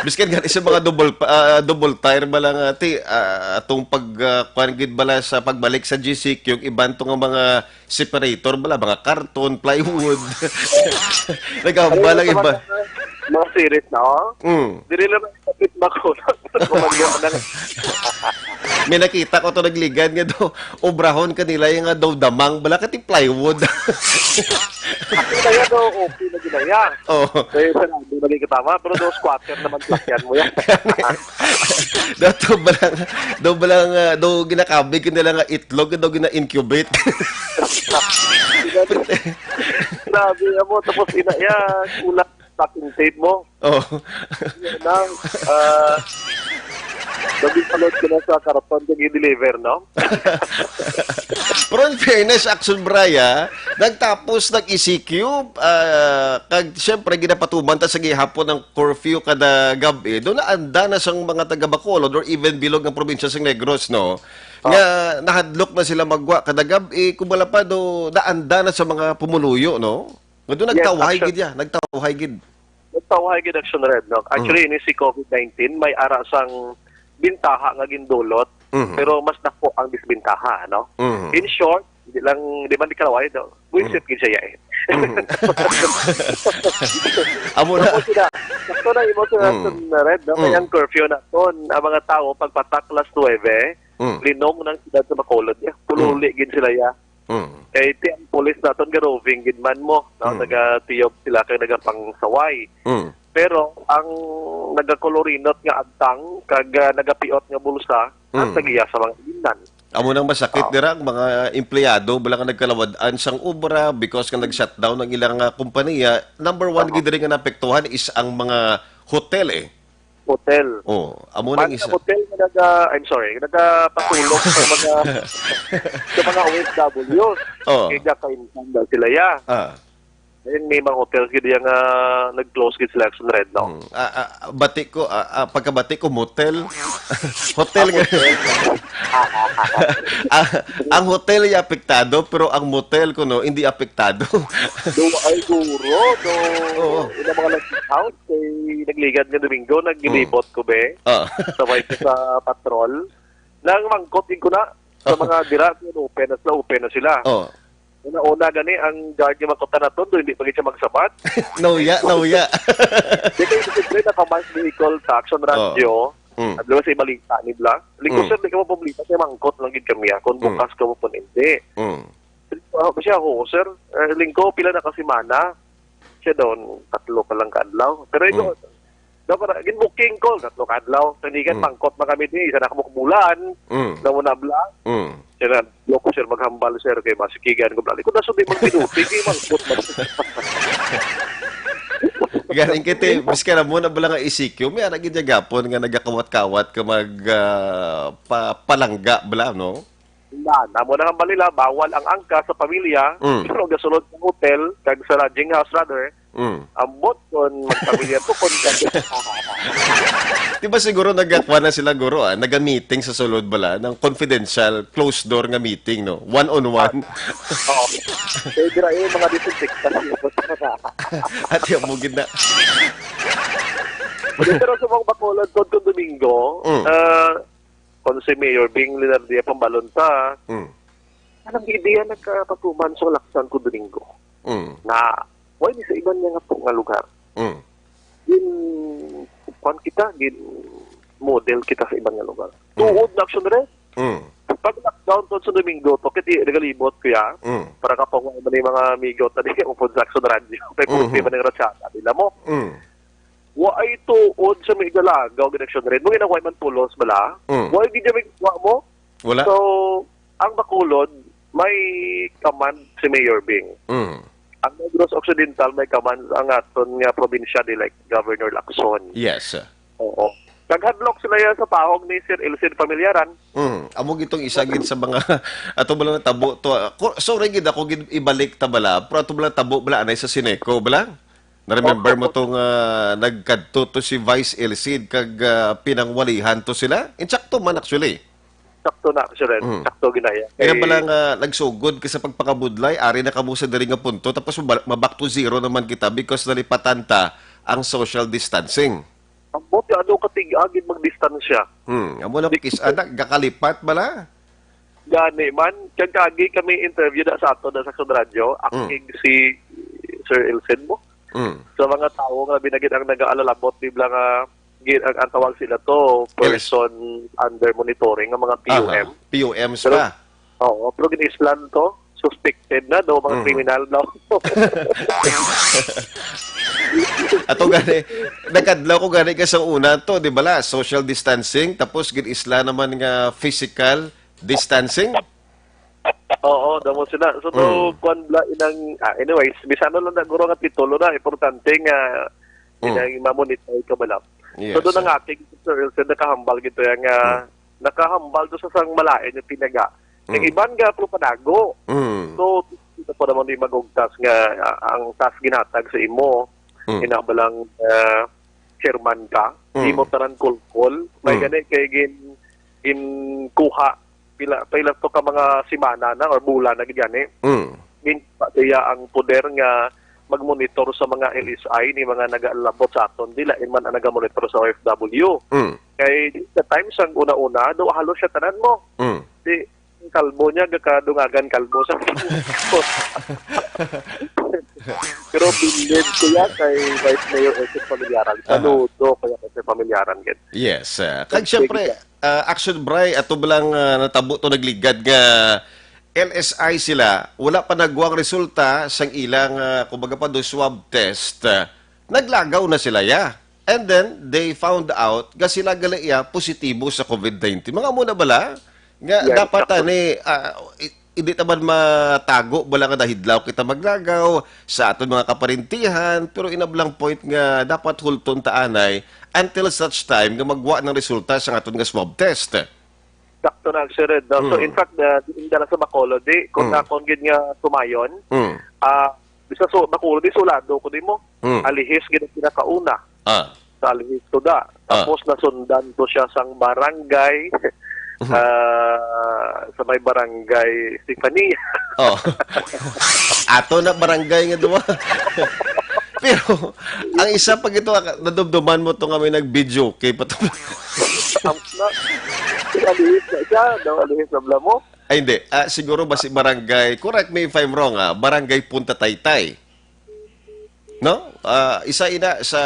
Biskan gani sa mga double pa, ah, double tire bala nga, ti, ah, atong pag, ah, kuwan gid bala sa pagbalik sa G C Q, yung iban to nga mga separator bala, mga karton, plywood. Nagkahambal Ano lang sa iba. mga, mga sirit na, oh? Mm. Dili lang kapit makulang. Kumagyo na. May nakita ko to nagligad nga daw, obrahon kanila yung nga daw damang, bala ka ti plywood. Kaya daw, okay na ginaya. Oh. Kaya sa nandun na rin katama, pero daw squatter naman sakyan mo yan. Daw to bala, daw bala nga, daw ginakabig kanila nga itlog, daw gina-incubate. Grabe, amo, tapos ina, ya, kulang. packing tape mo. Oh. Yan na, ah, naging salot ko na sa karton kag i-deliver, no? Pero in fairness, Action Bray, ah, nagtapos nag-E C Q, ah, kag siyempre, ginapatuman ta sa gihapon ang curfew kada gab-i. Doon na anda na sang mga taga Bacolod or even bilog nga probinsya sa Negros, no? Ah. Nga nahadlok na sila magwa kada gab-i, kung wala pa do, naanda na sa mga pumuluyo, no? Nga doon Yes, nagtawhay actually. gid ya, nagtawhay gid. Nagtawhay gid, Action Red, no? Actually, Mm. ini si covid nineteen, may ara sang bintaha nga gindulot, Mhm. pero mas dako ang disbintaha, no? Mhm. In short, di lang, di man di kalaway, no? Buisit Mhm. gid siya, eh. Mhm. Amo na. Tapos sila, sakto na imo sa Mm. Action Red, no? Kaya Mm. ang curfew na ton, ang mga tao, pagpatak alas nuebe, Mm. linong ng sila sa Bacolod, ya. Pululi Mm. gid sila, ya. Mm. Kay ti ang pulis naton garoving gid man mo, no? Mm. Nagatiyog sila kay nagapangsaway. Mm. Pero ang nagakolorinot nga agtang kag, ah, nagapiot nga bulsa, ang Mm. tagiya sa mga imnan. Amo nang masakit Ah. dira ang mga empleyado bala nga nagkalawad-an sang obra because nga nag-shutdown ang ilang, ah, kompanya. Number one Tama. gid diri nga naapektuhan is ang mga hotel, eh. Hotel. Oh, amo nang Bali isa. Hotel nga naga, I'm sorry, nagapatulog sa mga, sa mga O F Ws. Oh. Kaya kainsan daw sila, ya. Ah. Ayun, may mga hotel gid yang, ah, nag-close gid sila, Action Red, no? Hmm. Ah, ah, bati ko, ah, ah, pagkabati ko, motel. Hotel Ah, nga. hotel. Ah, ang hotel ya apektado, pero ang motel ko, no, hindi apektado. Do, ay, guro, do. Oo. Yung mga lodging house, kay nagligad nga Domingo, naglibot ko, be. Ah. Sabay ko sa patrol. Nang mangkot, ko na, sa Oh. mga dira, open na sila, open na sila. Oh. Una-una gani, ang guard nga mangkot na naton, do, hindi pa gid siya magsabat. Nauya, nauya. Di kayo, siyempre, naka-Mars Vehicle Tax on Oh. radyo. Mm. At luwas sa balita ni Bla. Lingkod, Mm. sir, di ka mo problema, kaya mangkot lang gid kami, ah, kung Mm. bukas ka mo, kung hindi. Mm. Ah, siya, "Oo, sir." Eh, lingko, pila na ka semana? Siya daw, "Tatlo ka lang ka adlaw." Pero ito, Mm. daw para, gin-booking ko, tatlo ka adlaw. Tanigan, Mm. mangkot man kami di, isa na ka mo kabulan. Mm. Daw mo na, Bla. Mm. Siya na, "Loko, sir, maghambal, sir, kay masikigan ko, Bla." Di ko na sundi magbinuti, di mangkot man. Galing kay te, miski na mo na bala nga E C Q, may ara gid gapon nga nagakawat-kawat ka mag, ah, pa-, palangga bala, no? Na, namo na hambal nila, bawal ang angka sa pamilya, Mm. pero gasulod sa hotel, kag sa lodging house, rather, Mm. ambot kon magpamilya to, kon Di ba siguro nagakwa na sila, guro, ah? Naga-meeting sa sulod bala, ng confidential, closed door nga meeting, no? One on one. Oo. Pwede ra yung mga disinfectant. At yung mugid na. Pero sa mga Bacolod, kon, kon Domingo, Mm. ah, kon si Mayor Bing Leonardia pambalon ta, Mm. anong ideya nagkapatuman sa Laksan kon Domingo? Mm. Na, why di sa iban nga po nga lugar? Mm. Gin, kuwan kita, gin model kita sa iban nga lugar. Mm. Tuod na, Action Red. Mm. Pag lockdown to sa Domingo, to, kaya di, nagalibot ko ya, Mm. para kapag wala man yung mga amigo, tadi, upod sa Action Radio, kay Mhm. puti man yung ratsada, di na mo. Mm. Wa ay tuod sa may galagaw, gid, Action Red. Mo ginawa man pulos bala? Mm. Wa ay gid may wa mo? Wala. So, ang Bacolod, may command si Mayor Bing. Mm. Ang Negros Occidental, may command ang aton nga probinsya, di, like Governor Lacson. Yes. Oo. Naghadlok sila yan sa pahog ni Sir Elcid Pamilyaran. Mm. Amo gitong isa gid sa mga ato bala natabo to. Ako, sorry gid ako gid ibalik ta bala, pero ato bala tabo bala anay sa Sineco bala. Na-remember mo Oo. to nga nagkadto to si Vice Elcid kag, ah, pinangwalihan to sila? Insakto man, actually. Sakto na, Sir Red. Mm. Sakto ginaya. Kaya Eh, pala nga nagsugod ka sa pagpakabudlay, ari na kamo sa diri nga punto, tapos mabal-, ma-back to zero naman kita because nalipatan ta ang social distancing. Ambot nga ano, katig-agid magdistansya. Hmm, amo na Di- kis-, anak, gakalipat bala? Gani man, kag kagi kami interview na sa ato na sa Action Radio, Mm. akig si Sir Elcid mo. Mm. Sa mga tao nga binagid ang nag-aalalabot, di ba nga, gi-, ang, ang tawag sila to, El- person under monitoring, ang mga P U M. Aha, P U Ms Pero, pa. Oo, pero gin-islan to, suspected na, no, mga Mm. kriminal daw. Ato gani, nakadlaw ko gani ka sa una to, di ba la? Social distancing, tapos gin-isla naman nga physical distancing. Oo, damo sila. So, to, Mm. kwan bla inang, ah, anyways, bisano lang na guro nga titulo na, importante nga Mm. Kinahanglan ma-monitor ka bala. Yes, So, doon sir. ang aking, Sir Wilson, nakahambal gito yan nga, Mm. nakahambal doon sa sang malain yung tinaga. Ang Mm. iban nga, pero panago. Mm. So, kita pa naman di magugtas nga, ah, ang task ginhatag sa imo, Mm. ina ba lang, ah, chairman ka, Mm. imo tanan kulkol, may Mm. gani kay gin-, ginkuha, pila, pila to ka mga semana na or bulan na gid gani. Mm. Ginkuha siya ang poder nga mag-monitor sa mga L S I ni mga nagalabot sa aton, di lain man ang nagamonitor sa O F W. Mm. Kay sa time sang una-una, do halos siya tanan mo. Mm. Di, ang kalbo niya, gakadungagan kalbo sa Pero bilib ko yan kay Vice Mayor Esek Familiaran. Aha. Saludo ko yan kay Familiaran, gid. Yes, ah, kag Thank you, siyempre, sir. ah, Action Bri, ato ba lang, ah, natabo to nagligad nga L S I sila, wala pa nagwang resulta sang ilang, ah, kumbaga pa do, swab test. Ah, naglagaw na sila, ya. And then, they found out nga sila gali, ya, positibo sa covid nineteen. Mga amo na bala nga Yes, dapat, Doctor. ani, ah, i-, hindi naman matago bala nga nahidlaw kita maglagaw sa aton mga kaparintihan, pero inablang point nga dapat hulton ta anay until such time nga magwa ng resulta sa aton nga swab test. Sakto na, Sir Red, no? So, Mm. in fact, uh, diin dala sa Bacolod, di, kung Mm. nakon gid nga tumayon, Mm. ah, bisa so, Bacolod, di, sulado ko di mo. Mm. Alihis gid ang pinakauna. Ah. Sa Alihis to da. Ah. Tapos nasundan to siya sang barangay, Mhm. ah, sa may barangay Stefania. Oh. Ato na barangay nga duwa. Pero, ang isa pa gito, nadumduman mo to nga may nag-video, okay pa to. Ang na, Alihis na siya, daw Alihis na bala mo. Ay, hindi. Ah, siguro ba si barangay, correct me if I'm wrong, ah, Barangay Punta Taytay. No? Ah, isa ina sa,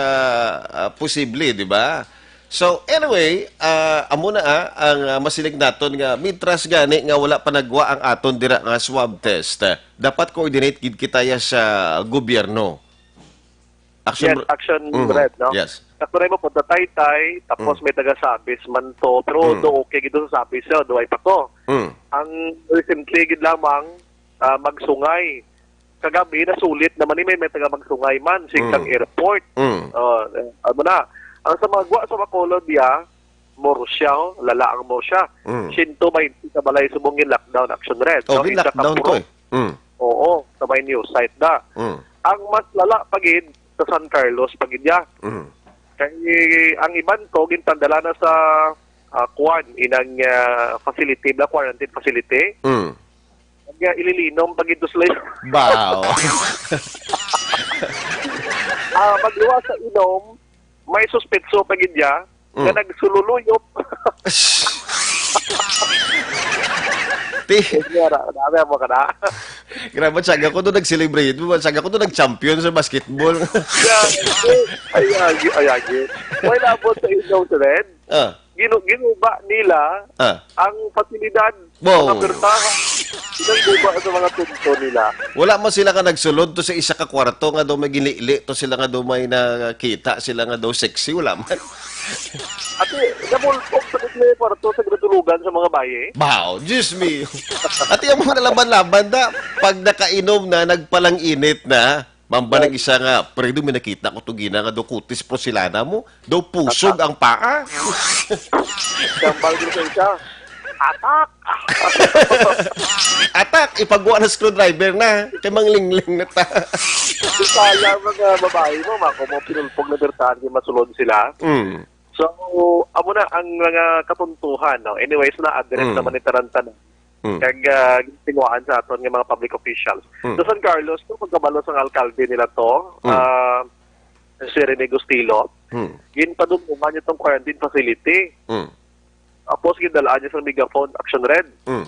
ah, posible, di ba? So, anyway, ah, amo na, ah, ang, ah, masiling naton nga, mintras gani nga wala pa nagwa ang aton dira nga swab test, ah, dapat coordinate gid kita ya sa gobyerno. Action Yes, Br- Action Mhm. Red, no? Yes. Sa Corremo, Punta Taytay, tapos Mm. may taga Sabis man to, pero Mm. do okay gid sa Sabis, no? Do ay pa to. Mm. Ang recently gid lamang, ah, magsungay. Kagabi, nasulit naman ni may, may taga magsungay man, sig Mm. sang airport. Mm. Oh, eh, ano na. Ang sa mga gwa sa Bacolod, ya, Murcia, oh, lala ang Murcia. Mm. Siyento baynte ka balay subong gin-lockdown, Action Red, Oh, no? Isa ka gin-lockdown to pro. eh. Mm. Oo, sa may news site da. Mm. Ang mas lala pa gid sa San Carlos pa gid ya. Mm. Kay ang iban to gintandala na sa, ah, kuan, inang, ah, facility, ba, quarantine facility. Mm. Kag, ah, ililinom pa gid to sila. Baw. Ah, magluwas sa inom, may suspetso pa gid ya nga Mm. nagsululuyop. Ti- Kaya ra, dami mo ka na. Grabe, saga ko to nag-celebrate. Saga ko to nag-champion sa basketball. Yeah. Ay, ay, ay, ay. May labot sa inyo, Sir Ed. Ah. Ginu-, ginuba nila Ah. ang pasilidad, Wow. mga bertahan. Ginanguba sa mga tunto nila. Wala man sila ka nagsulod to sa isa ka kwarto nga daw may ginili to sila nga daw may nakita sila nga daw sexy. Wala man. Ati, nabulpog sa gitna yung kwarto sa ginatulugan sa mga bayi. Baw, Diyos mio. Ati, ang mga laban-laban na, pag nakainom na, nagpalang-init na, mambal ang isa nga, "Pre, do may nakita ko to gina nga do kutis porselana mo, do pusog ang paa." Gambal din sa isa. Atak! Atak! Ipagwa na screwdriver na. Kay manglingling na ta. Bisaya mga babae mo, mako mo pinulpog na bertahan, di masulod sila. Mm. So, amo na ang mga katuntuhan, no? Anyways, na-address Mm. naman ni Tarantan. Mm. Kag, ah, tinguhaan sa aton nga mga public officials. Mm. Sa San Carlos, no, pagkabalo sang alkalde nila to, Mm. ah, si Rene Gustilo, Mm. ginpadumduman niya tong quarantine facility. Mm. Tapos, gindalaan niya sa megaphone, Action Red. Mm.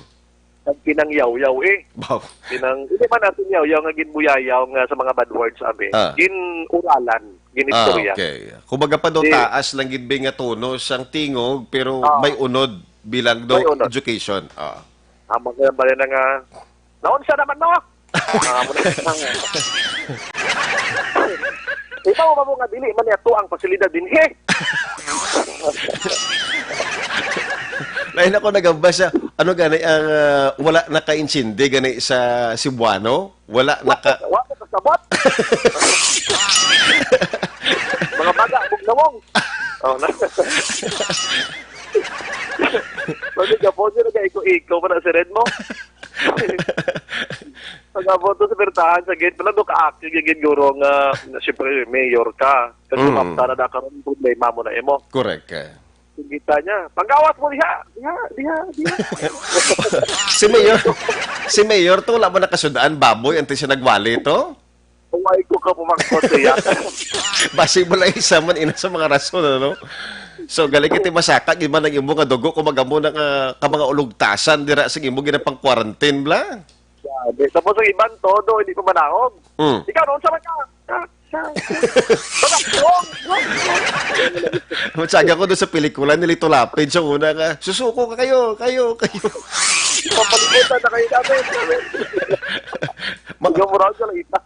Ang kinangyawyaw, eh. Wow. Kinang-, hindi man natin yawyaw nga ginbuyayaw nga sa mga bad words, abi. Ah. Gin-uralan, Ah, gin-istorya. okay. Kumbaga pa daw, Di- taas lang gid, bi, nga tono sang tingog, pero Ah. may unod bilang daw May unod. education. Ah. Amo kaya ba na nga, "Naunsa naman mo?" Ah, amo na. Ikaw ba mo nga dili man niya to ang pasilidad din, he? Lain ako nagambas sa, ano gani ang, ah, wala nakaintindi gani sa Cebuano? Wala naka- Wa ko kasabot. Oh, na. Pag nagabot, yun, nag-iko-iko pa na si Red mo. Pag-abot to sa pertahan sa gate, pala do ka-active yung guro nga, na, siyempre, mayor ka. Kasi Mm. mapta na da karon, problema mo na imo. Correct, eh. Yung kita niya, "Panggawas mo diha! Diha! Diha! Diha!" Si Mayor, si Mayor to, wala mo nakasudaan, baboy, antes siya nagwali to? Huwag ko ka pumangkot siya. Basi mo lang isa man ina sa mga rason, ano? So, galing kita masaka, gid man ang imo nga dugo, kung magamo na ka, ka mga ulugtasan, dira sa imo ginapang quarantine, bla? Grabe. Tapos ang iban, todo, hindi pa manahog. Mm. Ikaw, noon sa mata? Sa, sa, sa. Wala, wrong, wrong, wrong. Matsaga ko doon sa pelikula ni Lito Lapid, sa una nga, "Susuko ka kayo, kayo, kayo." Papalimutan na kayo namin, namin. Ma- Ikaw, mura sa lang ita.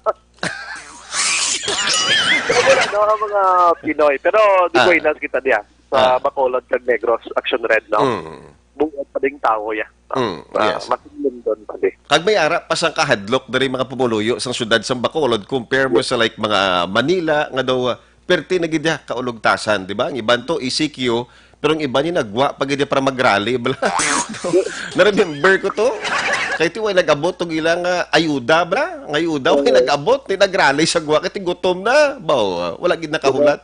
Pero wala, no, ang mga Pinoy. Pero di ko Ah. inas kita diya. Sa Ah. Bacolod kag Negros, Action Red, no? Mm. Buot pa ding tao, ya. Mm, Ah, yes. Matinlong doon pa di. Kag may ara pa sang kahadlok diri mga pumuluyo sang syudad sang Bacolod, compare mo sa, like, mga Manila nga daw, ah, perti na gid ya kaulugtasan, di ba? Ang iban to E C Q, pero ang iban ni nagwa pa gid ya para mag-rally, bala. Na-remember ko to. Kay ti way nag-abot tong ilang, ah, ayuda, bala. Ang ayuda, way Oo. nag-abot, ti nag-rally sa gwa, kay ti gutom na. Baw, ah, wala gid nakahulat.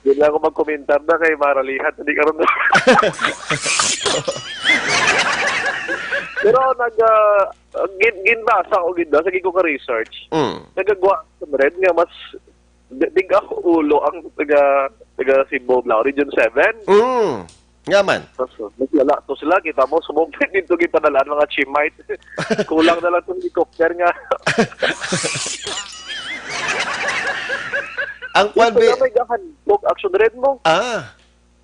Di na ako magkomentar na kay maralihan, hindi karon na. Pero nag, ah, gin-, ginbasa ko gid na, sa gid ko ka research. Mm. Nagagwa sa red nga mas di-, di ka ulo ang taga, taga Cebu, bla, Region seven. Mm. Nga man. Tapos, uh, naglala to sila, kita mo, sumugpit dito, gipadalaan mga Chimite. Kulang na lang itong helicopter nga. Ang kwan, Ito bi- na may gahan, Bog Action Red mo. Ah.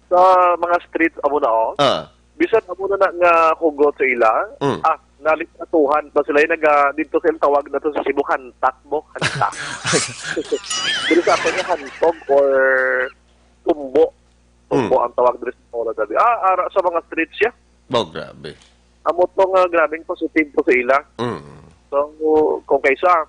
Sa mga streets, amo na, oh. Ah. Bisan amo na, na nga hugot sa ila, Mm. ah, nalipatuhan pa sila yung naga, dito sa ilang tawag na to sa Cebu, hantak, Bog, hantak. Dito sa atin nga hantog or tumbo. Tumbo Mm. ang tawag diri sa Bacolod, sabi. Ah, ara sa mga streets siya. Oh, grabe. Amo to nga grabing positive to sa ila. Mm. So, kung kaysa,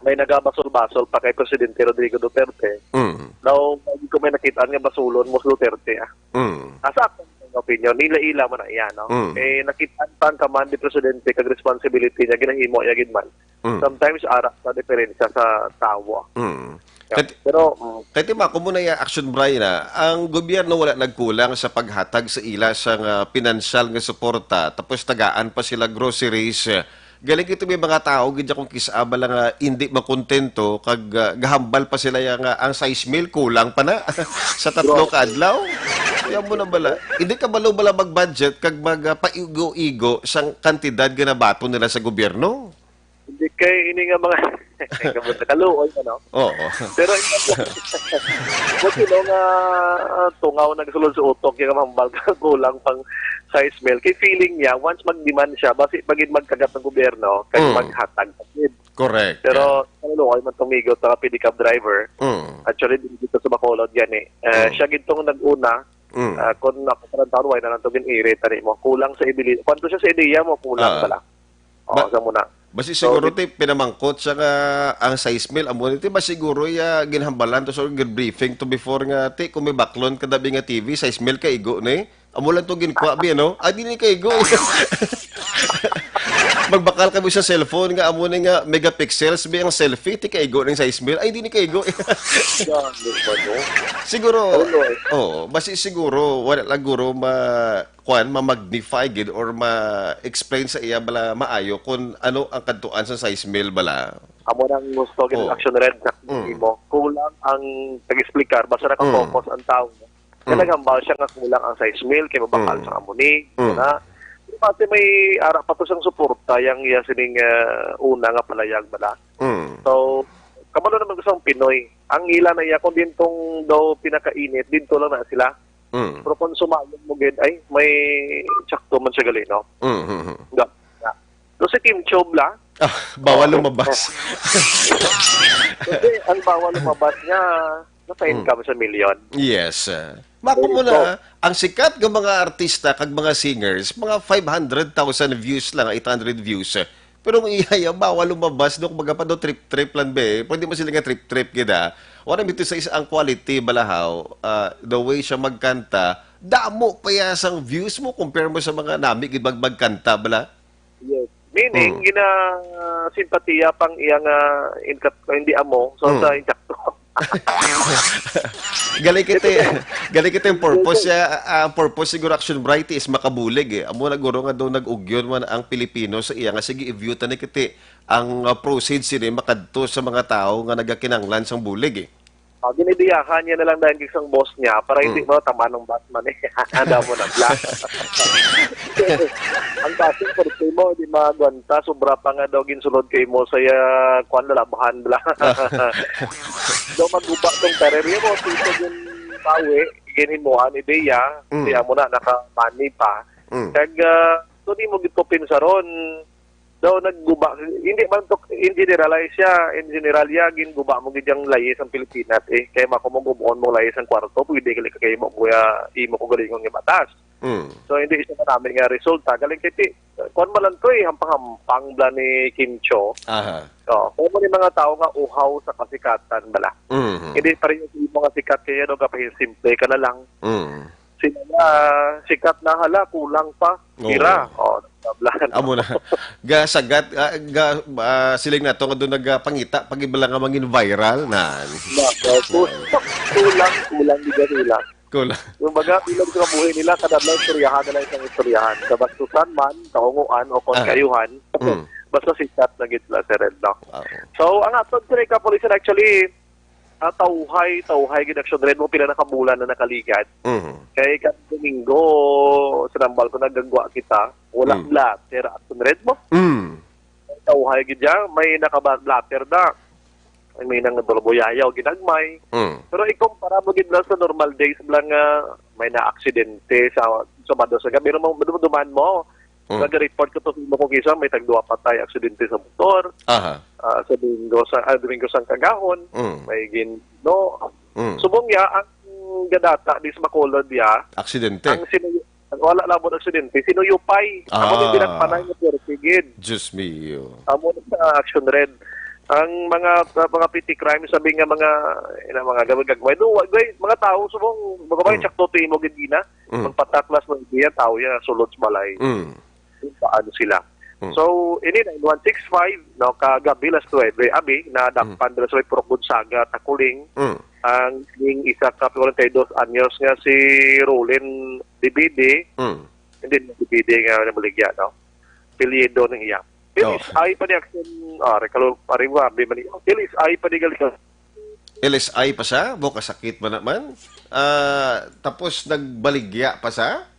may nagabasol-basol pa kay Presidente Rodrigo Duterte, Mm. daw, kung may nakitaan nga basulon mo sa Duterte, ah. Mm. Asa akong opinion, nila-ila man na iya, no? Mm. Eh, nakitaan pa ang command ni Presidente kag responsibility niya, ginahimo niya gid man. Mm. Sometimes, ara sa diferensya sa tawo. Mm. Yeah. Kat-, Pero, mm. Kay ti mako mo na iya, Action Brian, ah, ang gobyerno wala nagkulang sa paghatag sa ila sa nga pinansyal nga suporta, tapos tagaan pa sila groceries. Galing ito may mga tao, gid akong kis-a bala nga hindi makontento, kag, ah, gahambal pa sila ya nga ang sais mil kulang pa na sa tatlo Bro. ka adlaw. Kaya mo na bala. Hindi ka balo bala mag-budget kag mag, ah, paigo-igo sang kantidad nga nabaton nila sa gobyerno? Hindi kay ini nga mga kaluoy, ano? Oo. Pero ito, buti, no, nga, ah, tungaw nagsulod sa utok yung mambal ka kulang pang sais mil. Kay feeling niya, once mag-demand siya, basi pagid magkagat ng gobyerno, kay Mm. maghatag pa gid. Correct. Pero, kaluoy man tumigot sa pedicab driver. Mm. Actually, dito sa Bacolod yan eh. Eh, Mm. siya gid tong nag-una, Mm. ah, kung ako parang taon, why na lang to gin-iri, tani mo. Kulang sa ibili. Kwanto siya sa ideya mo, kulang Ah. pala. Oo, Ba-, sa muna. Basi So, siguro, di- ti, pinamangkot siya nga ang sais mil, amo ni, ti, ba siguro ya ginhambalan to sa briefing to before nga, ti, kung may baklon ka dabi nga T V, sais mil ka igo ni. Amo lang to ginkuha, bi, ano? Ay, di ni ka igo. Magbakal kami sa cellphone nga, amo ni nga megapixels, bi, ang selfie, ti, ka igo ng sais mil. Ay, di ni ka igo. Yan, di ba, no? Siguro, Oh, Lord. Oo, basi siguro, wala lang guro ma-, kuan, ma-magnify gid or ma-explain sa iya bala maayo kung ano ang kadtuan sa sais mil bala. Amo nang gusto gid Oh. Action Red sa Mm. mo. Kulang ang pag-explicar, basta Mm. nakafocus ang tao. Kaya Mm. naghambal siya nga kulang ang sais mil, kay mabakal Mm. sa amo ni, Mm. na. Kasi may ara pa to siyang suporta, yang iya sining, ah, una nga palayag bala. Mm. So, kabalo naman ko sa Pinoy. Ang ila na iya, kung dintong daw pinakainit, dito lang na sila. Mm. Pero kung sumayon mo gid, ay, may tsakto man siya gali, no? Mm, mm, mm. Nga, nga. So, si Kim Cho bala? Ah, bawal Oh. lumabas. Kasi ang bawal lumabas niya, nasa Mm. income sa milyon. Yes, ah. Mako There you mo na, go. ang sikat nga mga artista kag mga singers, mga five hundred thousand views lang, eight hundred views, ah. Pero ang iya, iya, bawal lumabas, no? Kumbaga pa daw, trip-trip lang, be. Pwede mo sila nga trip-trip, gid, ah. Wala bitaw sa isa ang quality, balahaw, ah, the way siya magkanta, damo pa ya sang views mo, compare mo sa mga nami, gid, mag-, magkanta, bala. Yes. Meaning, Mm. gina-, simpatiya pang iya nga inkat-, hindi amo, so, Mm. sa insakto. Gali kita, gali kita yung purpose siya, ah, ang purpose siguro, Action Bright, is makabulig, eh. Amo na guro nga daw nag-ugyon man ang Pilipino sa iya nga, sige, i-view ta ni kiti ang, ah, proceeds sini makadto sa mga tawo nga nagakinanglan sang bulig, eh. Ah, ginidiyahan niya na lang dahil isang boss niya para hindi Hmm. mo tamaan ng Batman, eh. Anda mo na, bla. Ang kaso, por mo, di magwanta, sobra pa nga daw ginsulod kay mo sa iya, kwan, lalabhan, bla. Daw maguba tong karir, yun mo, tito, yung bawi, ginhimuan, ideya, Mm. kaya mo na, nakamani pa. Mm. Kag, ah, ito di mo gito pinsaron, daw nagguba, hindi man to, in generalize siya, in general ya, ginguba mo gid ang layis ang Pilipinas, eh. Kaya mako mo gubon mo layis ang kwarto, pwede gali ka kay mo, kuya, imo ko galingon nga batas. Mm. So, hindi siya manami nga resulta. Galing kay ti, kwan man lang to eh, hampang-hampang bla ni Kim Cho. Aha. So, kung mo ni mga tao nga uhaw sa kasikatan bala. Mhm. Hindi pa rin yung imo nga sikat kaya daw kapahin simple ka na lang. Mm. Sila nga, sikat na hala, kulang pa. Oo. Tira. Oh, bla. Amo na. Gasagat, ah, ga, ah, siling nato nga doon nagpangita, pag iba lang nga mangin viral, na. Na, so, ku-, kulang, kulang, di ba, kulang? Kulang. Yung baga, bilog sa kabuhi nila, kada lang istoryahan na lang isang istoryahan. Kabastusan man, kaunguan, o kon Ah. kayuhan, Mm. basta sikat na gid sila, Sir Ed, no? Oo. So, ang aton sa kapulisan, actually, ah, tawhay, tawhay gid, Action Red, mo pila na ka bulan na nakaligad. Mhm. Kay kada Domingo, sinambal ko, nagagwa kita. Wala Mm. blatter, Action Red mo. Mm. Tawhay gid ya, may naka-blatter na. May nang nabulabuyayaw, ginagmay. Mm. Pero ikumpara mo gid lang sa normal days lang nga may na aksidente sa Sabado sa gabi. Pero mo, duman mo, Mm. nag-report ko to sa imo kung kisa may tagduwa patay aksidente sa motor. Aha. Ah, sa Domingo sa, ah, Domingo sang kagahon, Mm. may gin-, no? Mm. Subong ya, ang gadata, dis makulod ya, Aksidente. ang sinu-, wala labot aksidente, sinuyupay. Ako Ah. din binagpanay nga perti gid. Diyos mio. Amo na sa Action Red. Ang mga, mga petty crime, sabi nga mga, ina, mga gagmay-gagmay. Do, wa-, gay, mga tao, subong, mga ba, Mm. tsakto to imo gid gina. Mm. Magpataklas mo, iya, tao ya, sulod sa balay. Mm. Kung paano sila. Mm. So, ini nine one six five, no, kagabi las nuwebe, abi, nadakpan Mm. dira sa may Purok Gonzaga, Taculing, Mm. ang ning isa ka forty-two anyos nga si Roland Dibidi. Mm. Hindi, Dibidi nga nabaligya, no? Apelyido ng iya. Oh. L S I pa ni Action, ah, rekalo, pariwa, abi man ni, L S I pa ni gali. L S I pa siya, mo kasakit man naman. Ah, tapos nagbaligya pa siya?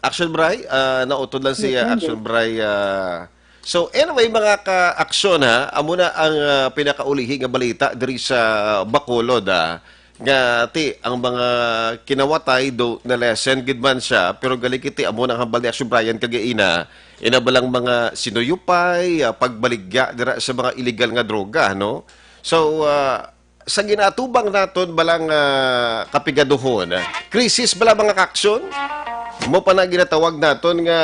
Action Bray, ah, nautod lang si, ah, Depende. Action Bray, ah. So, anyway, mga ka-aksyon, ha, amo na ang, ah, pinakaulihi nga balita diri sa Bacolod, ah, nga ti ang mga kinawatay do na lesson gid man siya, pero gali kiti amo na ang hambal ni Action Brian kagaina, ina balang mga sinuyupay, ah, pagbaligya dira sa mga illegal nga droga, no? So, ah, sa ginatubang naton balang, ah, kapigaduhon, ah, krisis bala, mga ka-aksyon? Mo pa na ginatawag naton nga,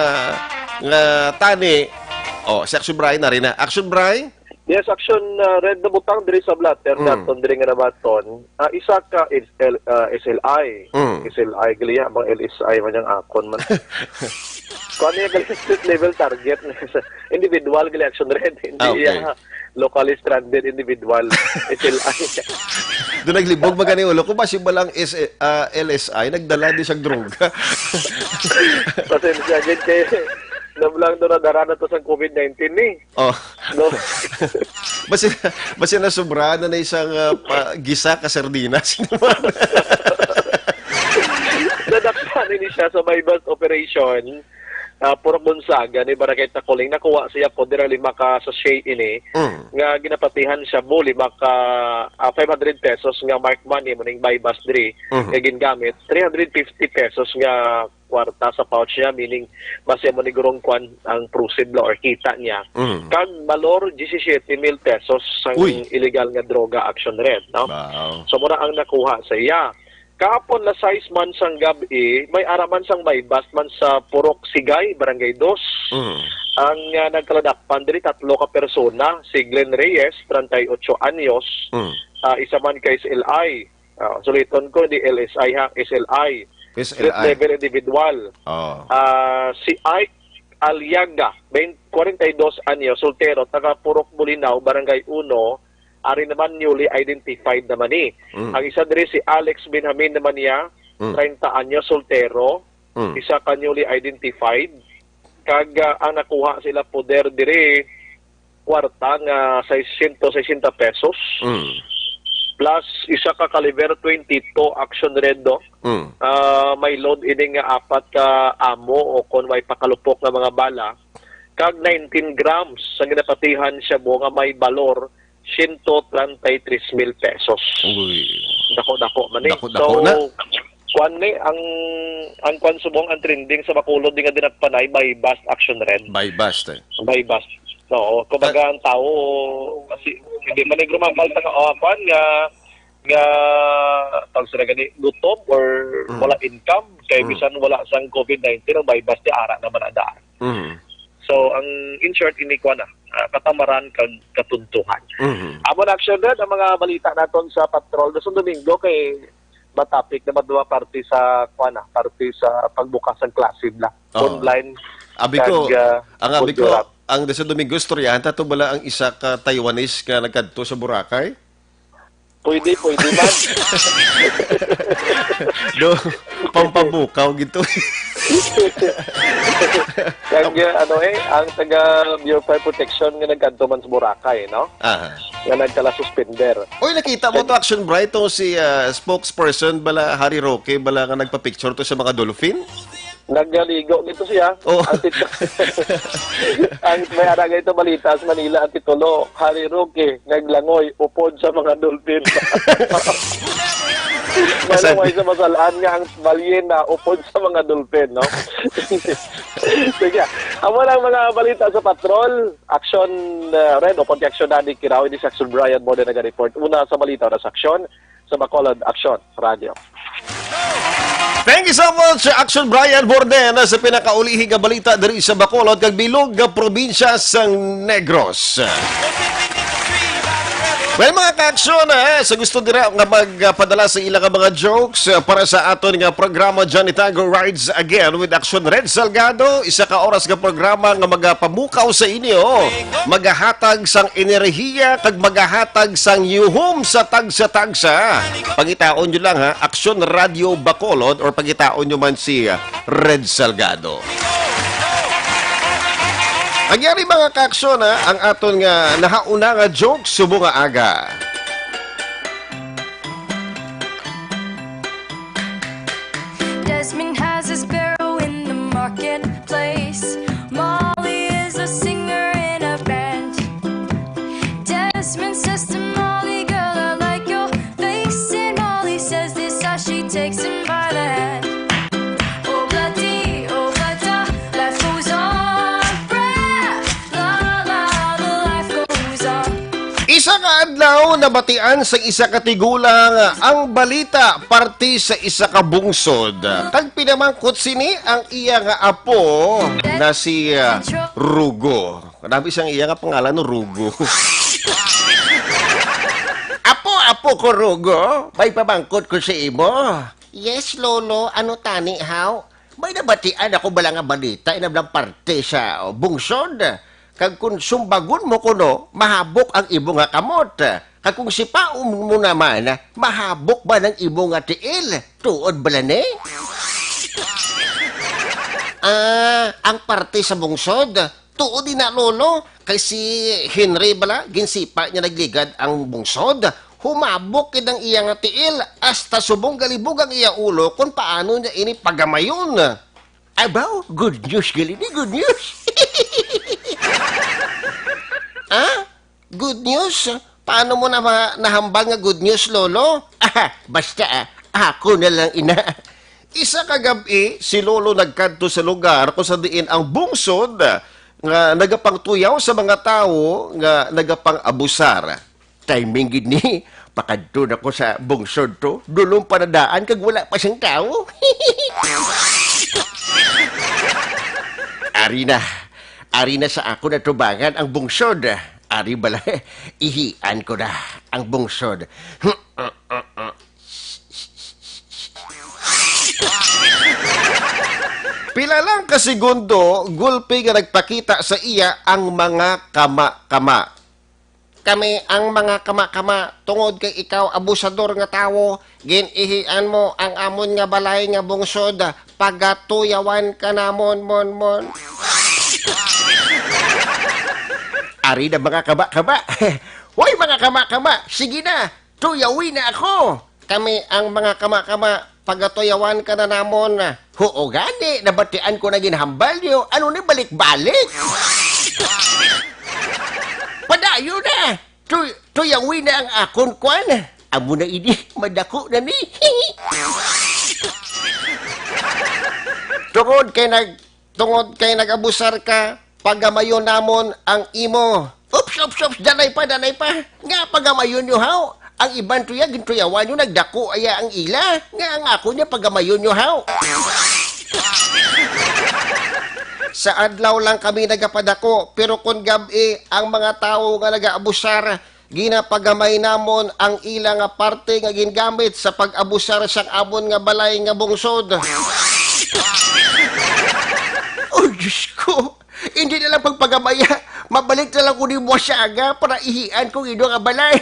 nga tani. Oh, si Action Bray na rin na. Action Bray? Yes, Action, ah, Red, nabutang diri sa blatter Mm. naton diri nga nabaton. Ah, isa ka is L-, ah, S L I. Mm. S L I, gali ya, bang L S I man yang akon man. Kung ano yung gali street level target, individual gali, Action Red, hindi Ah, okay. ya. Locally stranded individual, S L I. Doon naglibog ba gani ulo ko? Basi ba lang S-, ah, L S I? Nagdala din siyang droga. Pasensya gid kay nablang doon na dara na to sa covid nineteen ni. Oh. No? Basi, basi na sobra na na isang, ah, pa-, gisa ka sardinas. Nadakpan ni siya sa buy-bust operation. Ah, Purok Gonzaga ni Barangay Taculing, nakuha siya po dira lima ka sachet ini Mm. nga ginapatihan siya mo lima ka, ah, five hundred pesos nga marked money mo ning buy-bust diri Mhm. nga gingamit, three hundred fifty pesos nga kwarta sa pouch niya, meaning base mo ni gurong kwan ang proceed lo or kita niya. Mhm. Kag balor diyesisete mil pesos sang Uy. illegal nga droga, Action Red, no? Wow. So, mura ang nakuha sa iya. Kahapon, alas sais man sang gab-i, may ara man sang buy-bust man sa Purok Sigay, Barangay Dos. Mm. Ang, ah, nagkaladakpan diri, tatlo ka persona, si Glenn Reyes, treinta y ocho anyos, Mm. ah, isa man ka S L I. Ah, suliton ko, di L S I ha, S L I. Street S L I. level individual. Oh. Ah, si Ike Aliaga, twenty, kwarenta y dos anyo, soltero, taga Purok Bulinaw, Barangay Uno, ari naman newly identified naman ni. Mm. Ang isa diri si Alex Benjamin naman niya, Mm. treinta anyo, soltero, Mm. isa ka newly identified, kag, ah, ang nakuha sila poder diri, kwarta nga seiscientos sesenta pesos, Mm. plus isa ka caliber twenty-two Action Red, no? Mm. Ah, may load ini nga apat ka ammo o kon may pakalupok nga mga bala, kag nineteen grams sa ginapatihan shabu nga may balor siyento treinta y tres mil pesos. Uy. Dako-dako man eh. Dako-dako So, na. Kwan ni, ang, ang kwan subong, ang trending sa Bacolod di nga dinagpanay, buy-bust, Action Red. Buy-bust, eh. Buy-bust. Oo, kumbaga, Ah. ang tao, kasi hindi man negro mapal sa, oh, kwan nga, nga, tawag sila gani, gutom or Mm. wala income, kay Mm. bisan wala sang covid nineteen, ang buy-bust, di ara naman ang daan. Mm. So, ang, in short, ini, kwan na, ah, katamaran kag katuntuhan. Mm. Amo na, Action Red, ang mga balita naton sa patrol. Sa Domingo, kay matapik na maduma parte sa, kuwan na, parte sa pagbukas sang klase na. Oo. Online Abi ko, kag, ah, ang abi ko, Honduras. Ang sa Domingo, istoryahan ta to bala ang isa ka Taiwanese nga nagkadto sa Boracay? Pwede, pwede man. Do, pampabukaw gito. Kag, ah, ano eh, ang taga Bureau of Fire Protection nga nagkadto man sa Boracay, no? Aha. Nga nagkala suspender. Oy, nakita mo to, Action Bright, to si, ah, spokesperson bala, Harry Roque, bala nga nagpa-picture to sa mga dolphin? Nagaligo gito siya. Oh. Ang tit-, ang may ara gito balita sa Manila, ang titulo, Harry Roque, naglangoy, upod sa mga dolphin. Asan? Malaway sa masalaan nga ang balyena, upod sa mga dolphin, no? Sige, amo lang mga balita sa patrol. Action, uh, Red, o pag-action na ni Kiraw, ini si Action Brian mo na nag-report. Una sa balita, oras aksyon sa Bacolod Action Radio. Thank you so much, Action Brian Borden, sa pinakaulihi nga balita diri sa Bacolod kag bilog nga probinsya sang Negros. Well, mga ka-aksyon, eh, sa gusto dira nga magpadala sa ila nga mga jokes, eh, para sa aton nga programa, Johnny Tango Rides Again with Action Red Salgado, isa ka oras nga programa nga magapamukaw sa inyo, magahatag sang enerhiya kag magahatag sang yuhom sa tagsa-tagsa. Pangitaon nyo lang, ha, Aksyon Radio Bacolod or pangitaon nyo man si, ah, Red Salgado. Agyari, mga ka-aksyon, ha, ang aton nga nahauna nga joke subong nga aga. Desmond has a sparrow in the marketplace. Molly is a singer in a band. Desmond says to Molly, "Girl, I like your face." And Molly says this as she takes him by the hand. Oh, bloody, oh, bloody, life goes on. Brah, la, la, the life goes on. Isa ka adlaw, nabatian sang isa ka tigulang ang balita parte sa isa ka bungsod. Kag pinamangkot sini ang iya nga apo na si, ah, Rugo. Grabe sang iya nga pangalan, no, Rugo. Apo, apo ko, Rugo, may pamangkot ko sa imo. Yes, Lolo. Ano tani, haw? May nabatian ako bala nga balita, inablang parte sa bungsod. Kag kung sumbagon mo kuno, mahabok ang imo nga kamot. Kag kung sipaon mo naman, mahabok man ang imo nga tiil. Tuod bala ni? Ah, ang parte sa bungsod. Tuod ina, Lolo. Kay si Henry bala, ginsipa niya nagligad ang bungsod. Humabok gid ang iya nga tiil, hasta subong galibog ang iya ulo kon paano niya ini pagamayon. Abaw, good news gali ni, good news. Ah? Good news? Paano mo na ma-, nahambal nga good news, Lolo? Aha, basta, ah, ako na lang ina. Isa ka gab-i, si Lolo nagkadto sa lugar kung sa diin ang bungsod nga nagapangtuyaw sa mga tawo nga nagapang-abusar. Timing gid ni. Pakadto na ko sa bungsod to. Dulong pa na daan kag wala pa siyang tawo. Ari na. Ari na sa akon atubangan ang bungsod. Ari bala, ihian ko na ang bungsod. Pila lang ka segundo, gulpi nga nagpakita sa iya ang mga kama-kama. Kami ang mga kama-kama, tungod kay ikaw abusador nga tawo, gin-ihian mo ang amon nga balay nga bungsod, pagatuyawan ka namon, mon, mon. Ari na mga kama-kama. Hoy, mga kama-kama, sige na, tuyawi na ako. Kami ang mga kama-kama, pagatuyawan ka na namon. Huo gani, nabatian ko na ginhambal niyo. Ano ni balik-balik? Padayon na. Tuy-, tuyawi na ang akon kwan. Amo na ini, madako na ni. Tungod kay nag-, tungod kay nag-abusar ka, pagamayon namon ang imo. Ups, ups, ups, danay pa, danay pa. Nga pagamayon nyo, haw? Ang iban tuya, gintuyawan nyo, nagdako aya ang ila. Nga ang ako niya, pagamayon nyo, haw? Sa adlaw lang kami nagapadako, pero kon gab-i, ang mga tawo nga nagaabusar, ginapagamay namon ang ila nga parte nga gingamit sa pag-abusar sang amon nga balay nga bungsod. Oh, Diyos ko! Hindi na lang pagpagamaya. Mabalik na lang ko ni Buwasaga para ihian kong ino nga balay.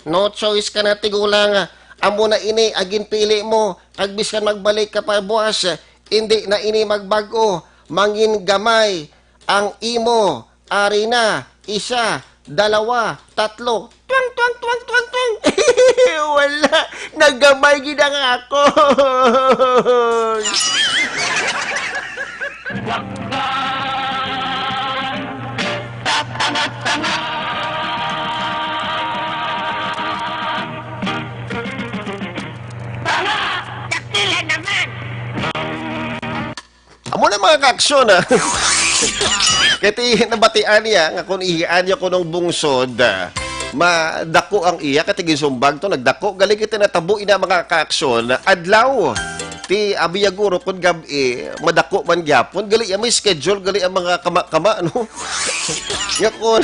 No choice ka na, tigulang. Amo na ini ang ginpili mo. Kag biskan magbalik ka pa buwas, hindi na ini magbag-o. Mangin gamay ang imo. Ari na, isa, dalawa, tatlo. Twang, twang, twang, twang, twang. Wala, nagamay gid ang akon. Amo na, mga kaaksyon, ah. Kay ti nabatian niya nga kung ihian niya kuno ang bungsod, ah, madako ang iya, kay ti ginsumbag to, nagdako. Gali kay ti natabo ina, mga kaaksyon, adlaw. Ti abi ya guro kun gab-i, madako man gyapon. Gali ya may schedule, gali ang mga kama-kama, no? Nga kun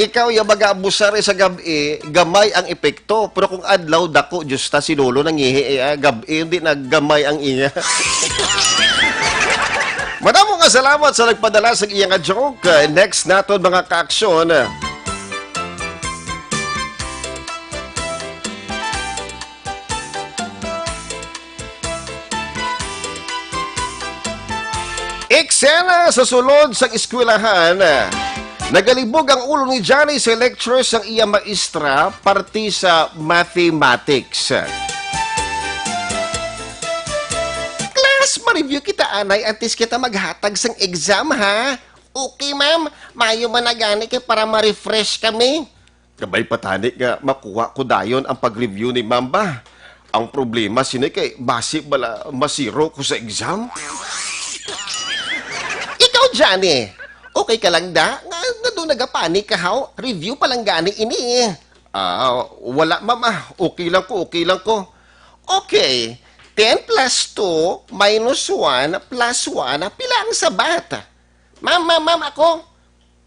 ikaw ya mag-aabusar sa gab-i, gamay ang epekto. Pero kung adlaw, dako, Diyos ta, si Lolo nangihi, eh, ah, gab-i, hindi na gamay ang iya. Madamo nga salamat sa nagpadala sa iya nga joke. Next naton, mga kaaksyon. Eksena sa sulod sang eskwelahan. Nagalibog ang ulo ni Johnny sa lecture sang iya maestra, parte sa mathematics. Class, ma-review kita anay antes kita maghatag sang exam, ha? Okay, ma'am. Maayo man na gani kay para ma-refresh kami. Gamay pa tani nga makuha ko dayon ang pag-review ni ma'am ba. Ang problema sini kay basi bala masiro ko sa exam. Ikaw, Johnny, okay ka lang da? Nga, nga doon nagapanik ka, haw? Review pa lang gani ini, eh. Ah, wala, ma'am, ah. Okay lang ko, okay lang ko. Okay, ten plus two minus one plus one, pila ang sabat? Ma'am, ma'am, ma'am, ako.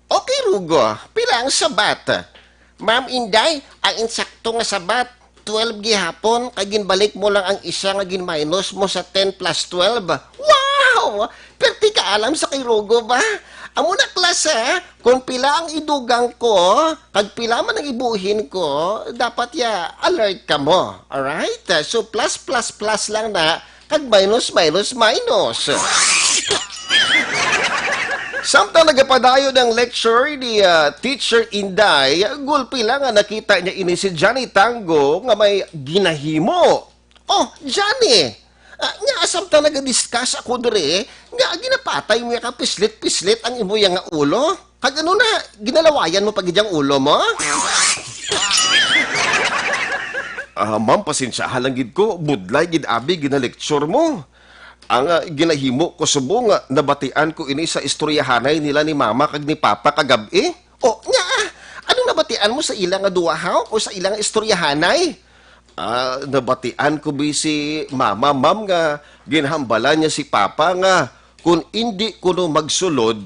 Okay, Rugo, pila ang sabat? Ma'am Inday, ang insakto nga sabat, twelve gihapon, kay ginbalik mo lang ang isa nga gin-minus mo sa ten plus twelve. Wow! Perti ka alam sa kay Rugo ba? Amo na, class, ha? Kung pila ang idugang ko, kag pila man ang ibuhin ko, dapat ya alert ka mo. Alright? So, plus, plus, plus lang na, kag minus, minus, minus. Samtang nagapadayon ang lecture ni, ah, Teacher Inday, gulpi lang nga nakita niya ini si Johnny Tango nga may ginahimo. Oh, Johnny! Ah, nga samtang naga-discuss ako diri, nga ginapatay mo ka pislit-pislit ang imo yang nga ulo? Kag ano na, ginalawayan mo pa gid ang ulo mo? Ah, ma'am, pasensyaha lang gid ko. Budlay gid abi gina-lecture mo. Ang, ah, ginahimo ko subong nga nabatian ko ini sa istoryahanay nila ni Mama kag ni Papa kagab-i. O, nga, ah, anong nabati Ano mo sa ila nga duwa, haw? O sa ila nga istoryahanay? Ah, nabatian ko bi si Mama, Ma'am, nga ginhambalan niya si Papa nga kung indi kuno magsulod,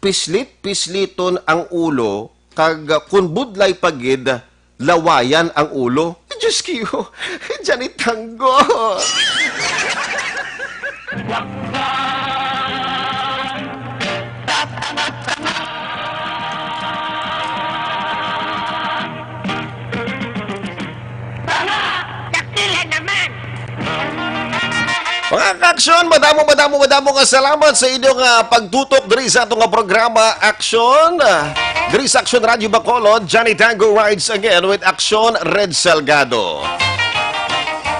pislit-pisliton ang ulo, kag, ah, kun budlay pa gid, lawayan ang ulo. Diyos ko, Janet Tanggol! Tanga! Dakila naman! Mga kaaksyon, madamo, madamo, madamo nga salamat sa inyong, ah, pagtutok diri sa atong nga programa, Aksyon. Ah, diri sa Aksyon Radyo Bacolod, Johnny Tango rides again with Aksyon Red Salgado.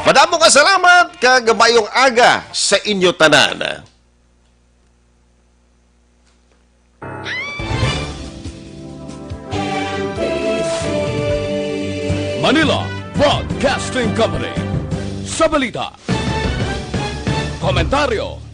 Madamo nga salamat kag mayong aga sa inyo tanan. Manila Broadcasting Company. Sa balita, komentaryo,